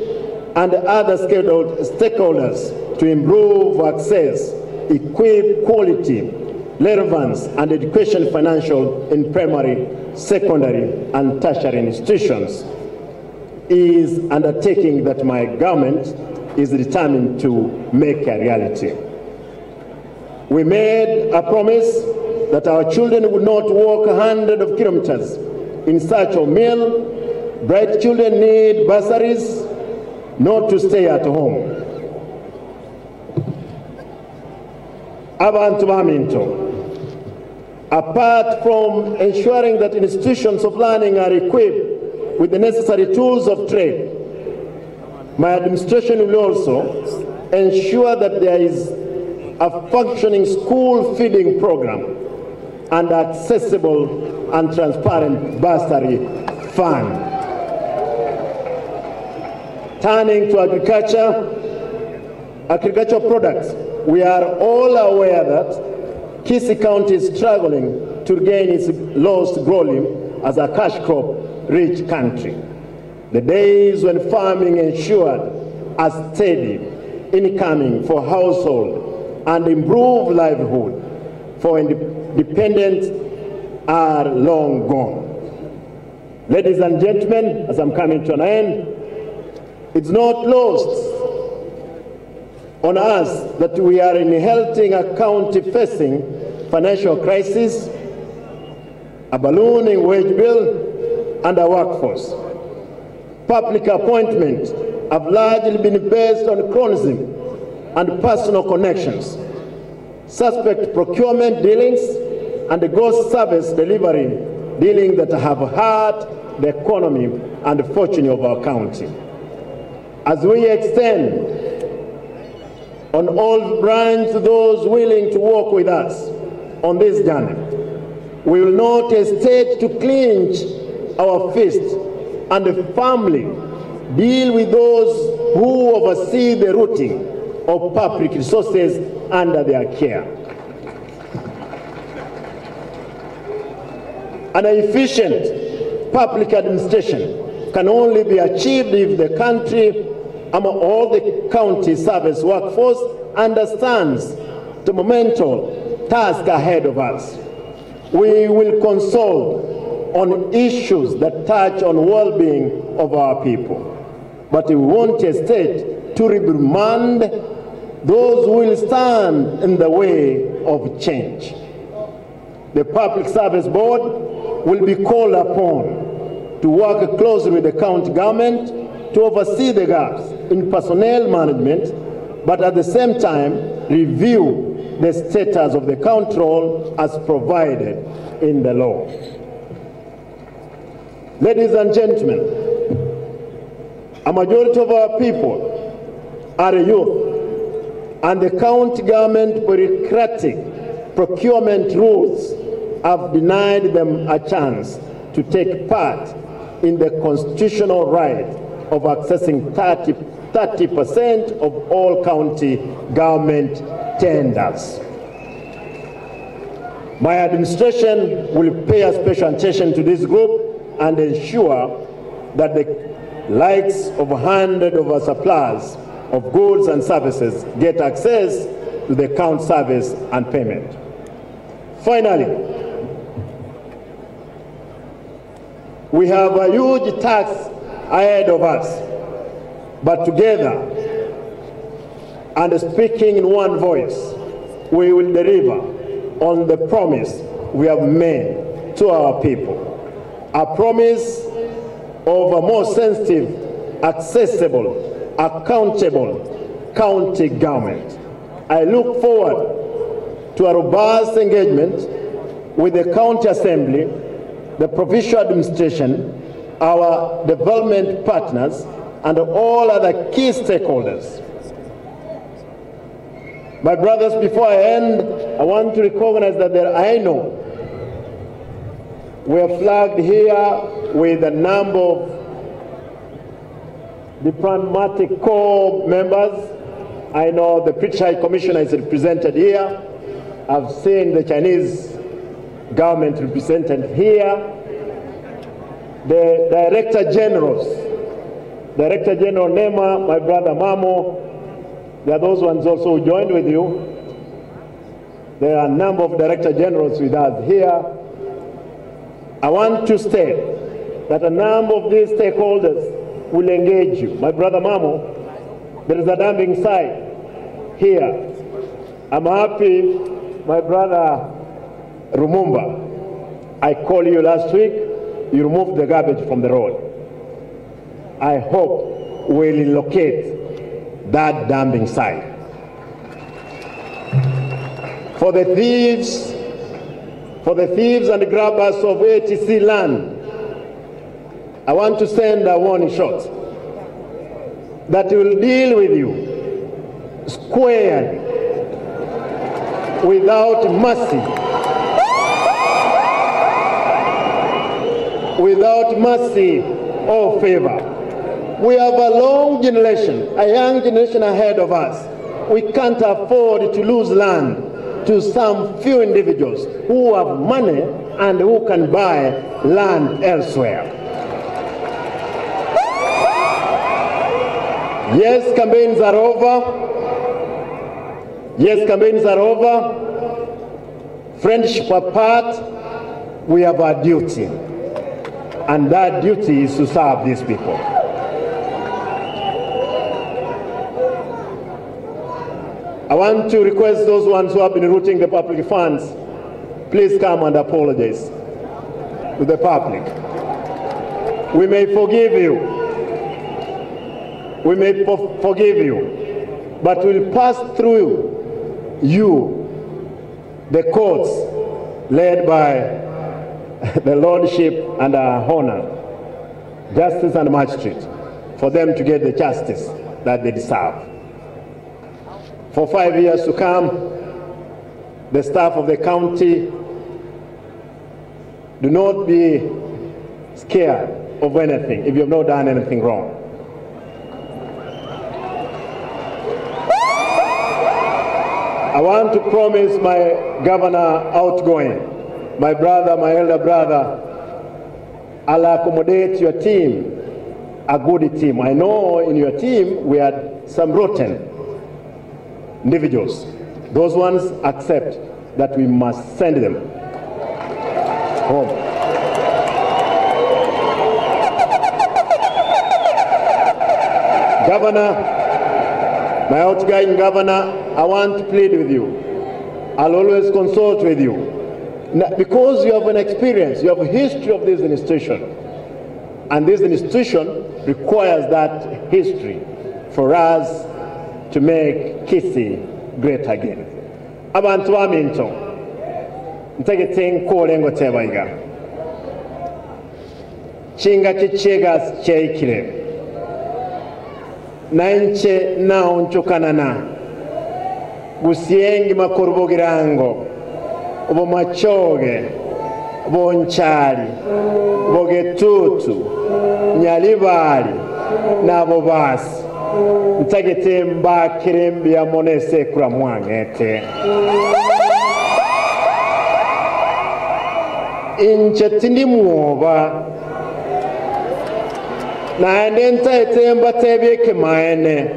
and other stakeholders to improve access, equip quality, relevance, and education financial in primary, secondary, and tertiary institutions is undertaking that my government is determined to make a reality. We made a promise that our children would not walk hundreds of kilometers in search of meal. Bright children need bursaries, not to stay at home. Abantu baminto. Apart from ensuring that institutions of learning are equipped with the necessary tools of trade, my administration will also ensure that there is a functioning school feeding program and accessible and transparent bursary fund. Turning to agriculture, agricultural products, we are all aware that Kisii County is struggling to regain its lost glory as a cash crop rich country. The days when farming ensured a steady incoming for household and improve livelihood for independents are long gone. Ladies and gentlemen, as I'm coming to an end, it's not lost on us that we are inheriting a county facing financial crisis, a ballooning wage bill, and a workforce. Public appointments have largely been based on cronyism and personal connections, suspect procurement dealings, and the ghost service delivery dealing that have hurt the economy and the fortune of our county. As we extend on all brands to those willing to walk with us on this journey, we will not hesitate to clench our fist and firmly deal with those who oversee the routing of public resources under their care. An efficient public administration can only be achieved if the country, among all the county service workforce, understands the monumental task ahead of us. We will consult on issues that touch on well-being of our people, but we won't hesitate to reprimand those who will stand in the way of change. The Public Service Board will be called upon to work closely with the county government to oversee the gaps in personnel management, but at the same time review the status of the control as provided in the law. Ladies and gentlemen, a majority of our people are youth, and the county government bureaucratic procurement rules have denied them a chance to take part in the constitutional right of accessing 30% of all county government tenders. My administration will pay a special attention to this group and ensure that the likes of 100 of our suppliers of goods and services get access to the county service and payment. Finally, we have a huge task ahead of us, but together and speaking in one voice, we will deliver on the promise we have made to our people. A promise of a more sensitive, accessible, accountable county government. I look forward to a robust engagement with the county assembly, the provincial administration, our development partners, and all other key stakeholders. My brothers, before I end, I want to recognize that there, I know we are flagged here with a number of diplomatic corps members. I know the British High Commissioner is represented here. I've seen the Chinese government represented here. The Director Generals, Director General Nema, my brother Mamo, there are those ones also who joined with you. There are a number of Director Generals with us here. I want to state that a number of these stakeholders will engage you. My brother Mamo, there is a dumping site here. I'm happy, my brother Rumumba, I called you last week, you removed the garbage from the road. I hope we'll relocate that dumping site. For the thieves and the grabbers of ATC land, I want to send a warning shot that will deal with you squarely, without mercy, without mercy or favor. We have a long generation, a young generation ahead of us. We can't afford to lose land to some few individuals who have money and who can buy land elsewhere. Yes, campaigns are over. Yes, campaigns are over. Friendship apart, we have our duty. And that duty is to serve these people. I want to request those ones who have been routing the public funds, please come and apologize to the public. We may forgive you. We may forgive you, but we'll pass through you the courts led by the Lordship and our Honor, Justice and Magistrate, for them to get the justice that they deserve. For 5 years to come, the staff of the county, do not be scared of anything if you have not done anything wrong. I want to promise my governor outgoing, my brother, my elder brother, I'll accommodate your team, a good team. I know in your team we had some rotten individuals. Those ones accept that we must send them home. Governor, my outgoing governor, I want to plead with you. I'll always consult with you. Now, because you have an experience, you have a history of this institution. And this institution requires that history for us to make Kisii great again. Abantu baminto, ntegete nkole ngotebaiga. Chinga kichega cheikire. Nainche naonchokanana. Gusiengi makorubogirango. Bomachoge, Bonchari, Bogetutu, Nyalibali, Nabobasi. Ntagete mbakire mbya monese kura mwangete. Inche tindi muoba. Naende ntaete mbatebye maene.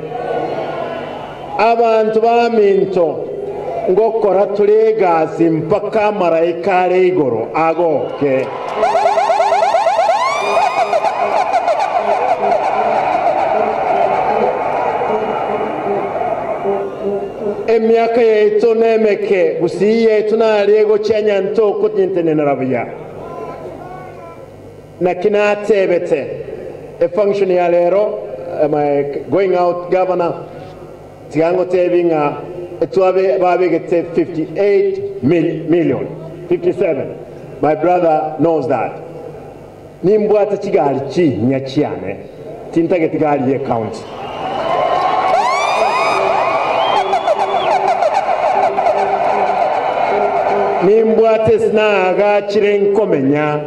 Abantu baminto ngokora tulegasi mpaka maraika ale igoro agoke. Emyaka yetu nemeke gusi yetu nalego chenya ntoko tintenenerabuya. Na kinatebete a function ya lero my going out governor tigango tebinga etuabe babegete 58 million 57. My brother knows that. Nimbwata chigali chi nyachiane tintagete gali ye county. Nimbwate sinaga chirenkomenya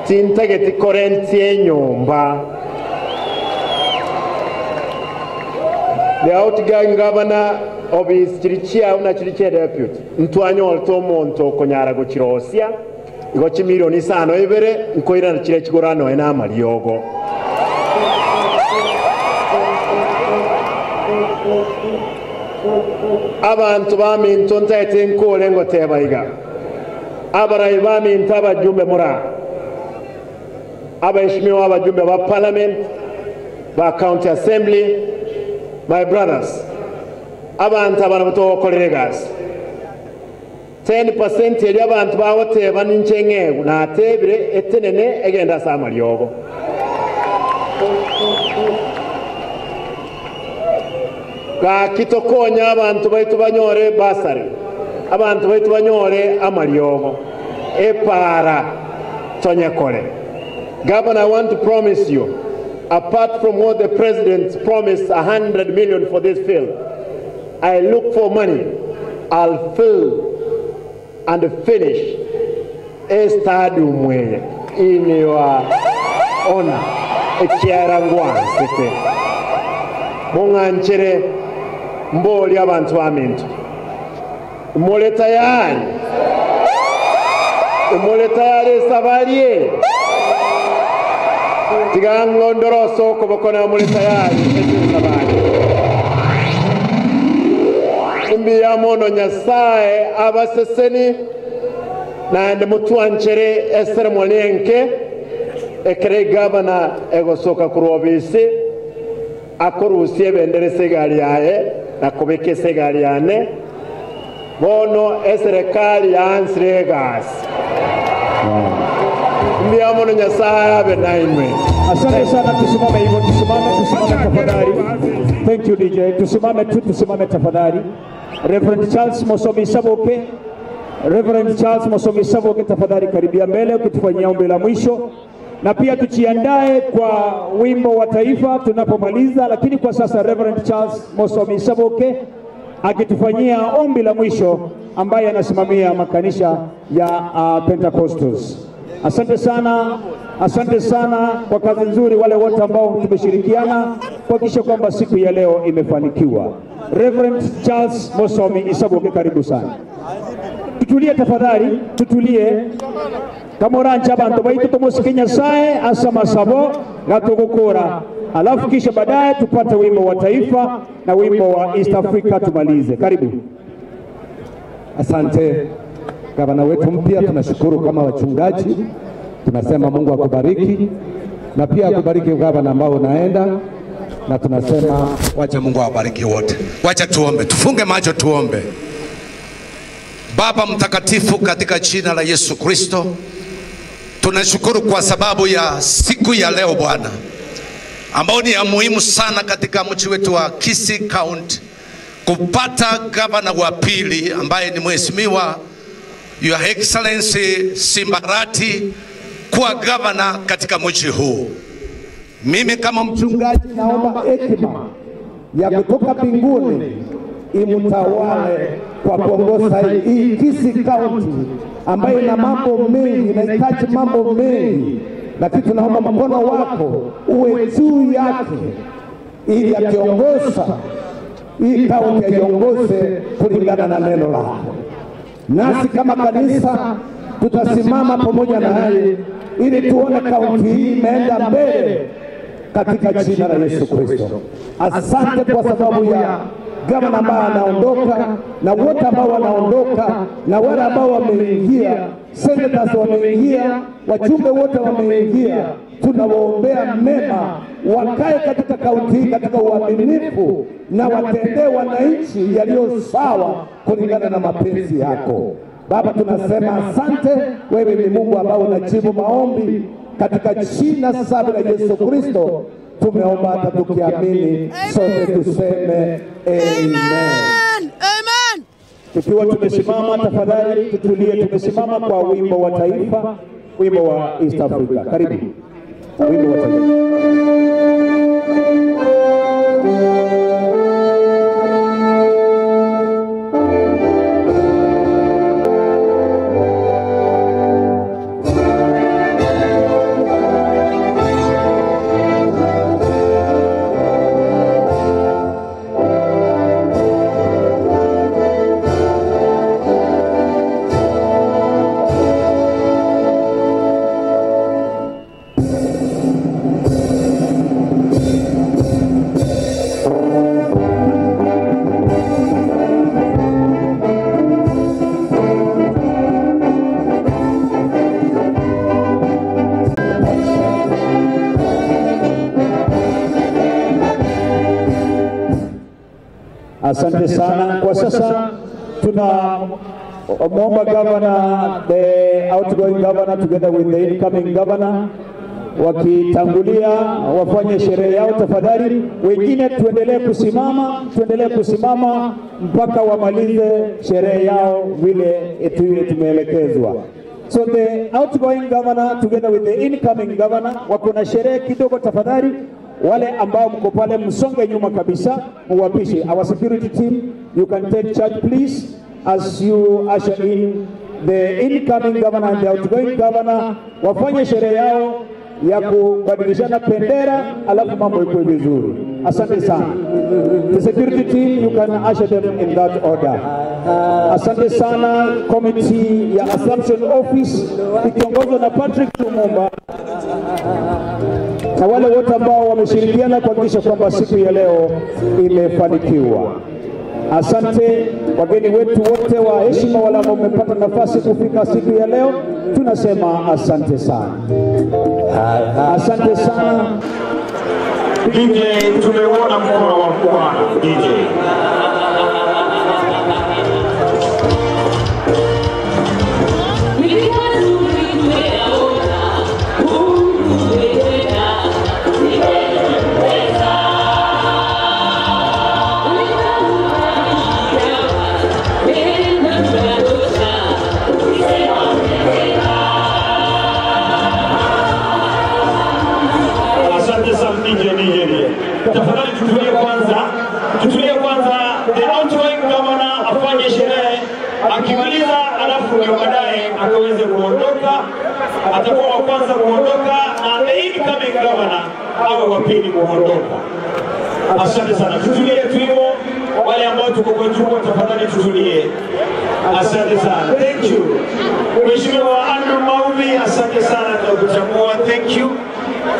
tintagete korenti enyomba. The outgoing governor of his chirichia una chirichia deputy ntwanyol tomonto konyara gochirosia igo chimilioni sano ibere nkoirana chire chigorano ena mariogo. Abantu baminto ntaete nkole ngotebaiga abarai baminto abajumbe mura abaheshimiwa abajumbe ba parliament ba county assembly, my brothers, abantu abana batokorere gas 10% eri abantu bawoteba nincheng'egu natebire etenene egenda samariogo. Gakitokonya abantu baitu banyore basari, abantu baitu banyore amariogo epara tonyekore. Governor, I want to promise you, apart from what the president promised, 100 million for this field, I look for money. I'll fill and finish a stadium in your honor. Ekiarangwansete. Munganchere mboli abantu baminto. Mole tayari. Mole tayari sabarie. Tigangondoro soko bokona mole tayari sabari. Imbiyamono Nyasaye abaseseni naende mutwanchere eseremoni enke ekere gavana egosoka kurwa obisi akorusie ebendera ase egari yaye na kobeka ase egari yane bono eserekari yansire egasi. Mbiyamono Nyasaye abe naimwe. Asante sana, tusimame hivyo, tusimame tafadhali. Thank you DJ. Tusimame tu, tusimame tafadhali. Reverend Charles Mosomi Saboke, Reverend Charles Mosomi Saboke, tafadhali karibia mbele ukitufanyia ombi la mwisho, na pia tujiandae kwa wimbo wa taifa tunapomaliza. Lakini kwa sasa Reverend Charles Mosomi Saboke akitufanyia ombi la mwisho, ambaye anasimamia makanisa ya Pentecostals. Asante sana, asante sana kwa kazi nzuri wale wote ambao tumeshirikiana kuhakikisha kwamba siku ya leo imefanikiwa. Reverend Charles Mosomi Isaboke, karibu sana. Tutulie tafadhali, tutulie. Kamoranja bantu baitu tumosikie Nyasaye asama sabo gatugukura. Alafu kisha baadaye tupate wimbo wa taifa na wimbo wa East Africa tumalize. Karibu. Asante gavana wetu mpya, tunashukuru kama wachungaji, tunasema Mungu akubariki na pia akubariki gavana ambao unaenda, na tunasema wacha Mungu awabariki wote. Wacha tuombe, tufunge macho tuombe. Baba mtakatifu, katika jina la Yesu Kristo, tunashukuru kwa sababu ya siku ya leo Bwana, ambao ni ya muhimu sana katika mji wetu wa Kisii County, kupata gavana wa pili ambaye ni Mheshimiwa Your Excellency Simba Arati kuwa gavana katika mji huu. Mimi kama mchungaji naomba hekima ya kutoka mbinguni imtawale kwa kuongoza hii Kisii County ambayo ina mambo mengi, inahitaji mambo mengi, lakini tunaomba mkono wako uwe juu yake ili akiongoza hii county aiongoze kulingana na neno lako. Nasi kama kanisa tutasimama pamoja naye ili tuone kaunti hii imeenda mbele katika jina la Yesu Kristo. Asante kwa sababu ya gavana ambaye anaondoka na wote ambao wanaondoka na wale ambao wameingia, senators wameingia, wajumbe wote wameingia. Tunawaombea mema, wakae katika kaunti hii katika uaminifu na watendee wananchi yaliyo sawa kulingana na mapenzi yako. Baba, tunasema asante, wewe ni Mungu ambao unajibu maombi. Katika jina safi la Yesu Kristo tumeomba hata tukiamini, sote tuseme amen. Amen. Tukiwa tumesimama tafadhali tutulie, tumesimama kwa wimbo wa taifa, wimbo wa East Africa. Karibu. Wimbo wa taifa. Asante sana. Kwa sasa tunamwomba governor, the outgoing governor together with the incoming governor, wakitangulia wafanye sherehe yao tafadhali. Wengine tuendelee kusimama, tuendelee kusimama mpaka wamalize sherehe yao vile tumeelekezwa. So the outgoing governor together with the incoming governor wako na sherehe kidogo tafadhali. Wale ambao mko pale msonge nyuma kabisa, muwapishe. Our security team, you can take charge please as you usher in the incoming governor and the outgoing governor. Wafanye sherehe yao ya kubadilishana bendera, alafu mambo ikuwe vizuri. Asante sana. The security team, you can usher them in that order. Asante sana committee ya Assumption Office ikiongozwa na Patrick Lumumba na wale wote ambao wameshirikiana kuhakikisha kwamba siku ya leo imefanikiwa. Asante wageni wetu wote wa heshima wale ambao mmepata nafasi kufika siku ya leo, tunasema asante sana, asante sana. DJ, tumeuona mkono wa Bwana DJ. Tafadhali tutulie kwanza, tutulie kwanza. The outgoing governor afanye sherehe, akimaliza alafu ndio baadaye akaweze kuondoka. Atakuwa wa kwanza kuondoka na the incoming governor awe wa pili kuondoka. Asante sana, tutulie tu hivyo. Wale ambao tuko kwa jukwaa, tafadhali tutulie. Asante sana, thank you. Mheshimiwa Andrew Mauvi, asante sana kwa kuchagua, thank you.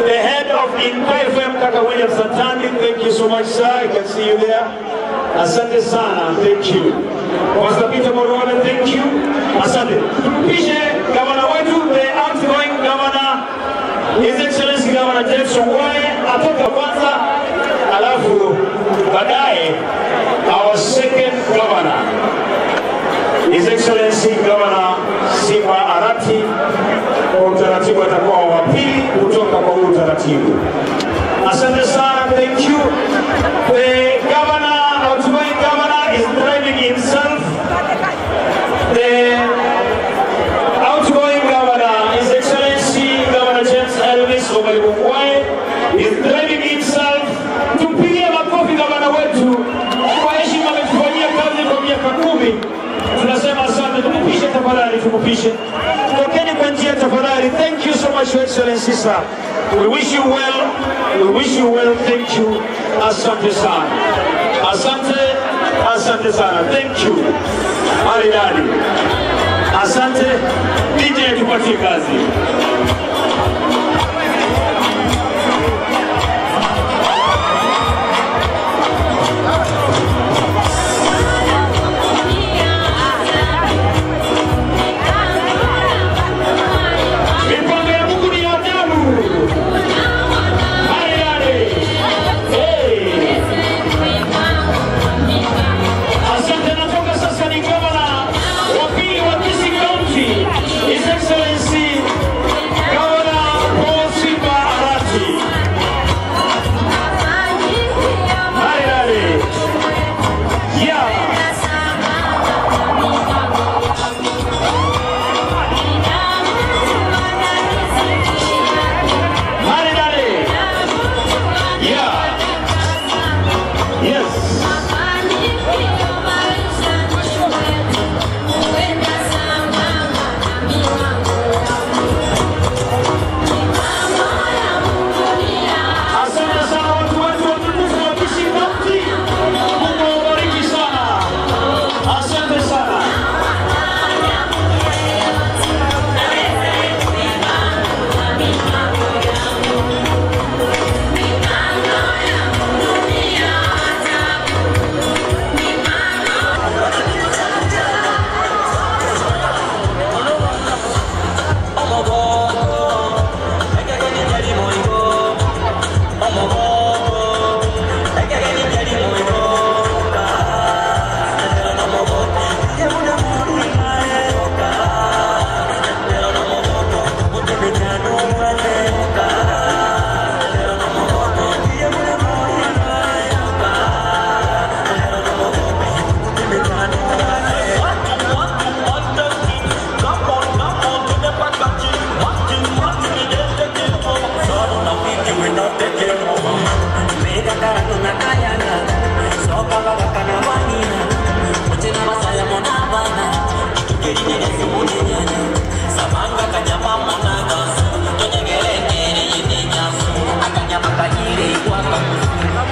The head of Inka FM, Kaka William Santani, thank you so much, sir. I can see you there. Asante sana, thank you. Pastor Peter Morone, thank you. Asante. Tumpishe gavana wetu, the outgoing governor, His Excellency Governor James Ongwae, atoka kwanza, alafu baadaye our second governor, His Excellency Governor Simba Arati, kwa utaratibu atakuwa wa pili kutoka kwa utaratibu. Asante sana, thank you. The governor, outgoing governor is driving himself. The outgoing governor, His Excellency Governor James Elvis Omari Ongwae, is driving himself. Tumpigie makofi gavana wetu kwa heshima, ametufanyia kazi kwa miaka 10. Tunasema asante. Tumupishe tafadhali, tumupishe. Tokeni kwa njia tafadhali. Thank you so much, Your Excellency, sir. We wish you well. We wish you well. Thank you. Asante sana. Asante, asante sana. Thank you. Maridadi.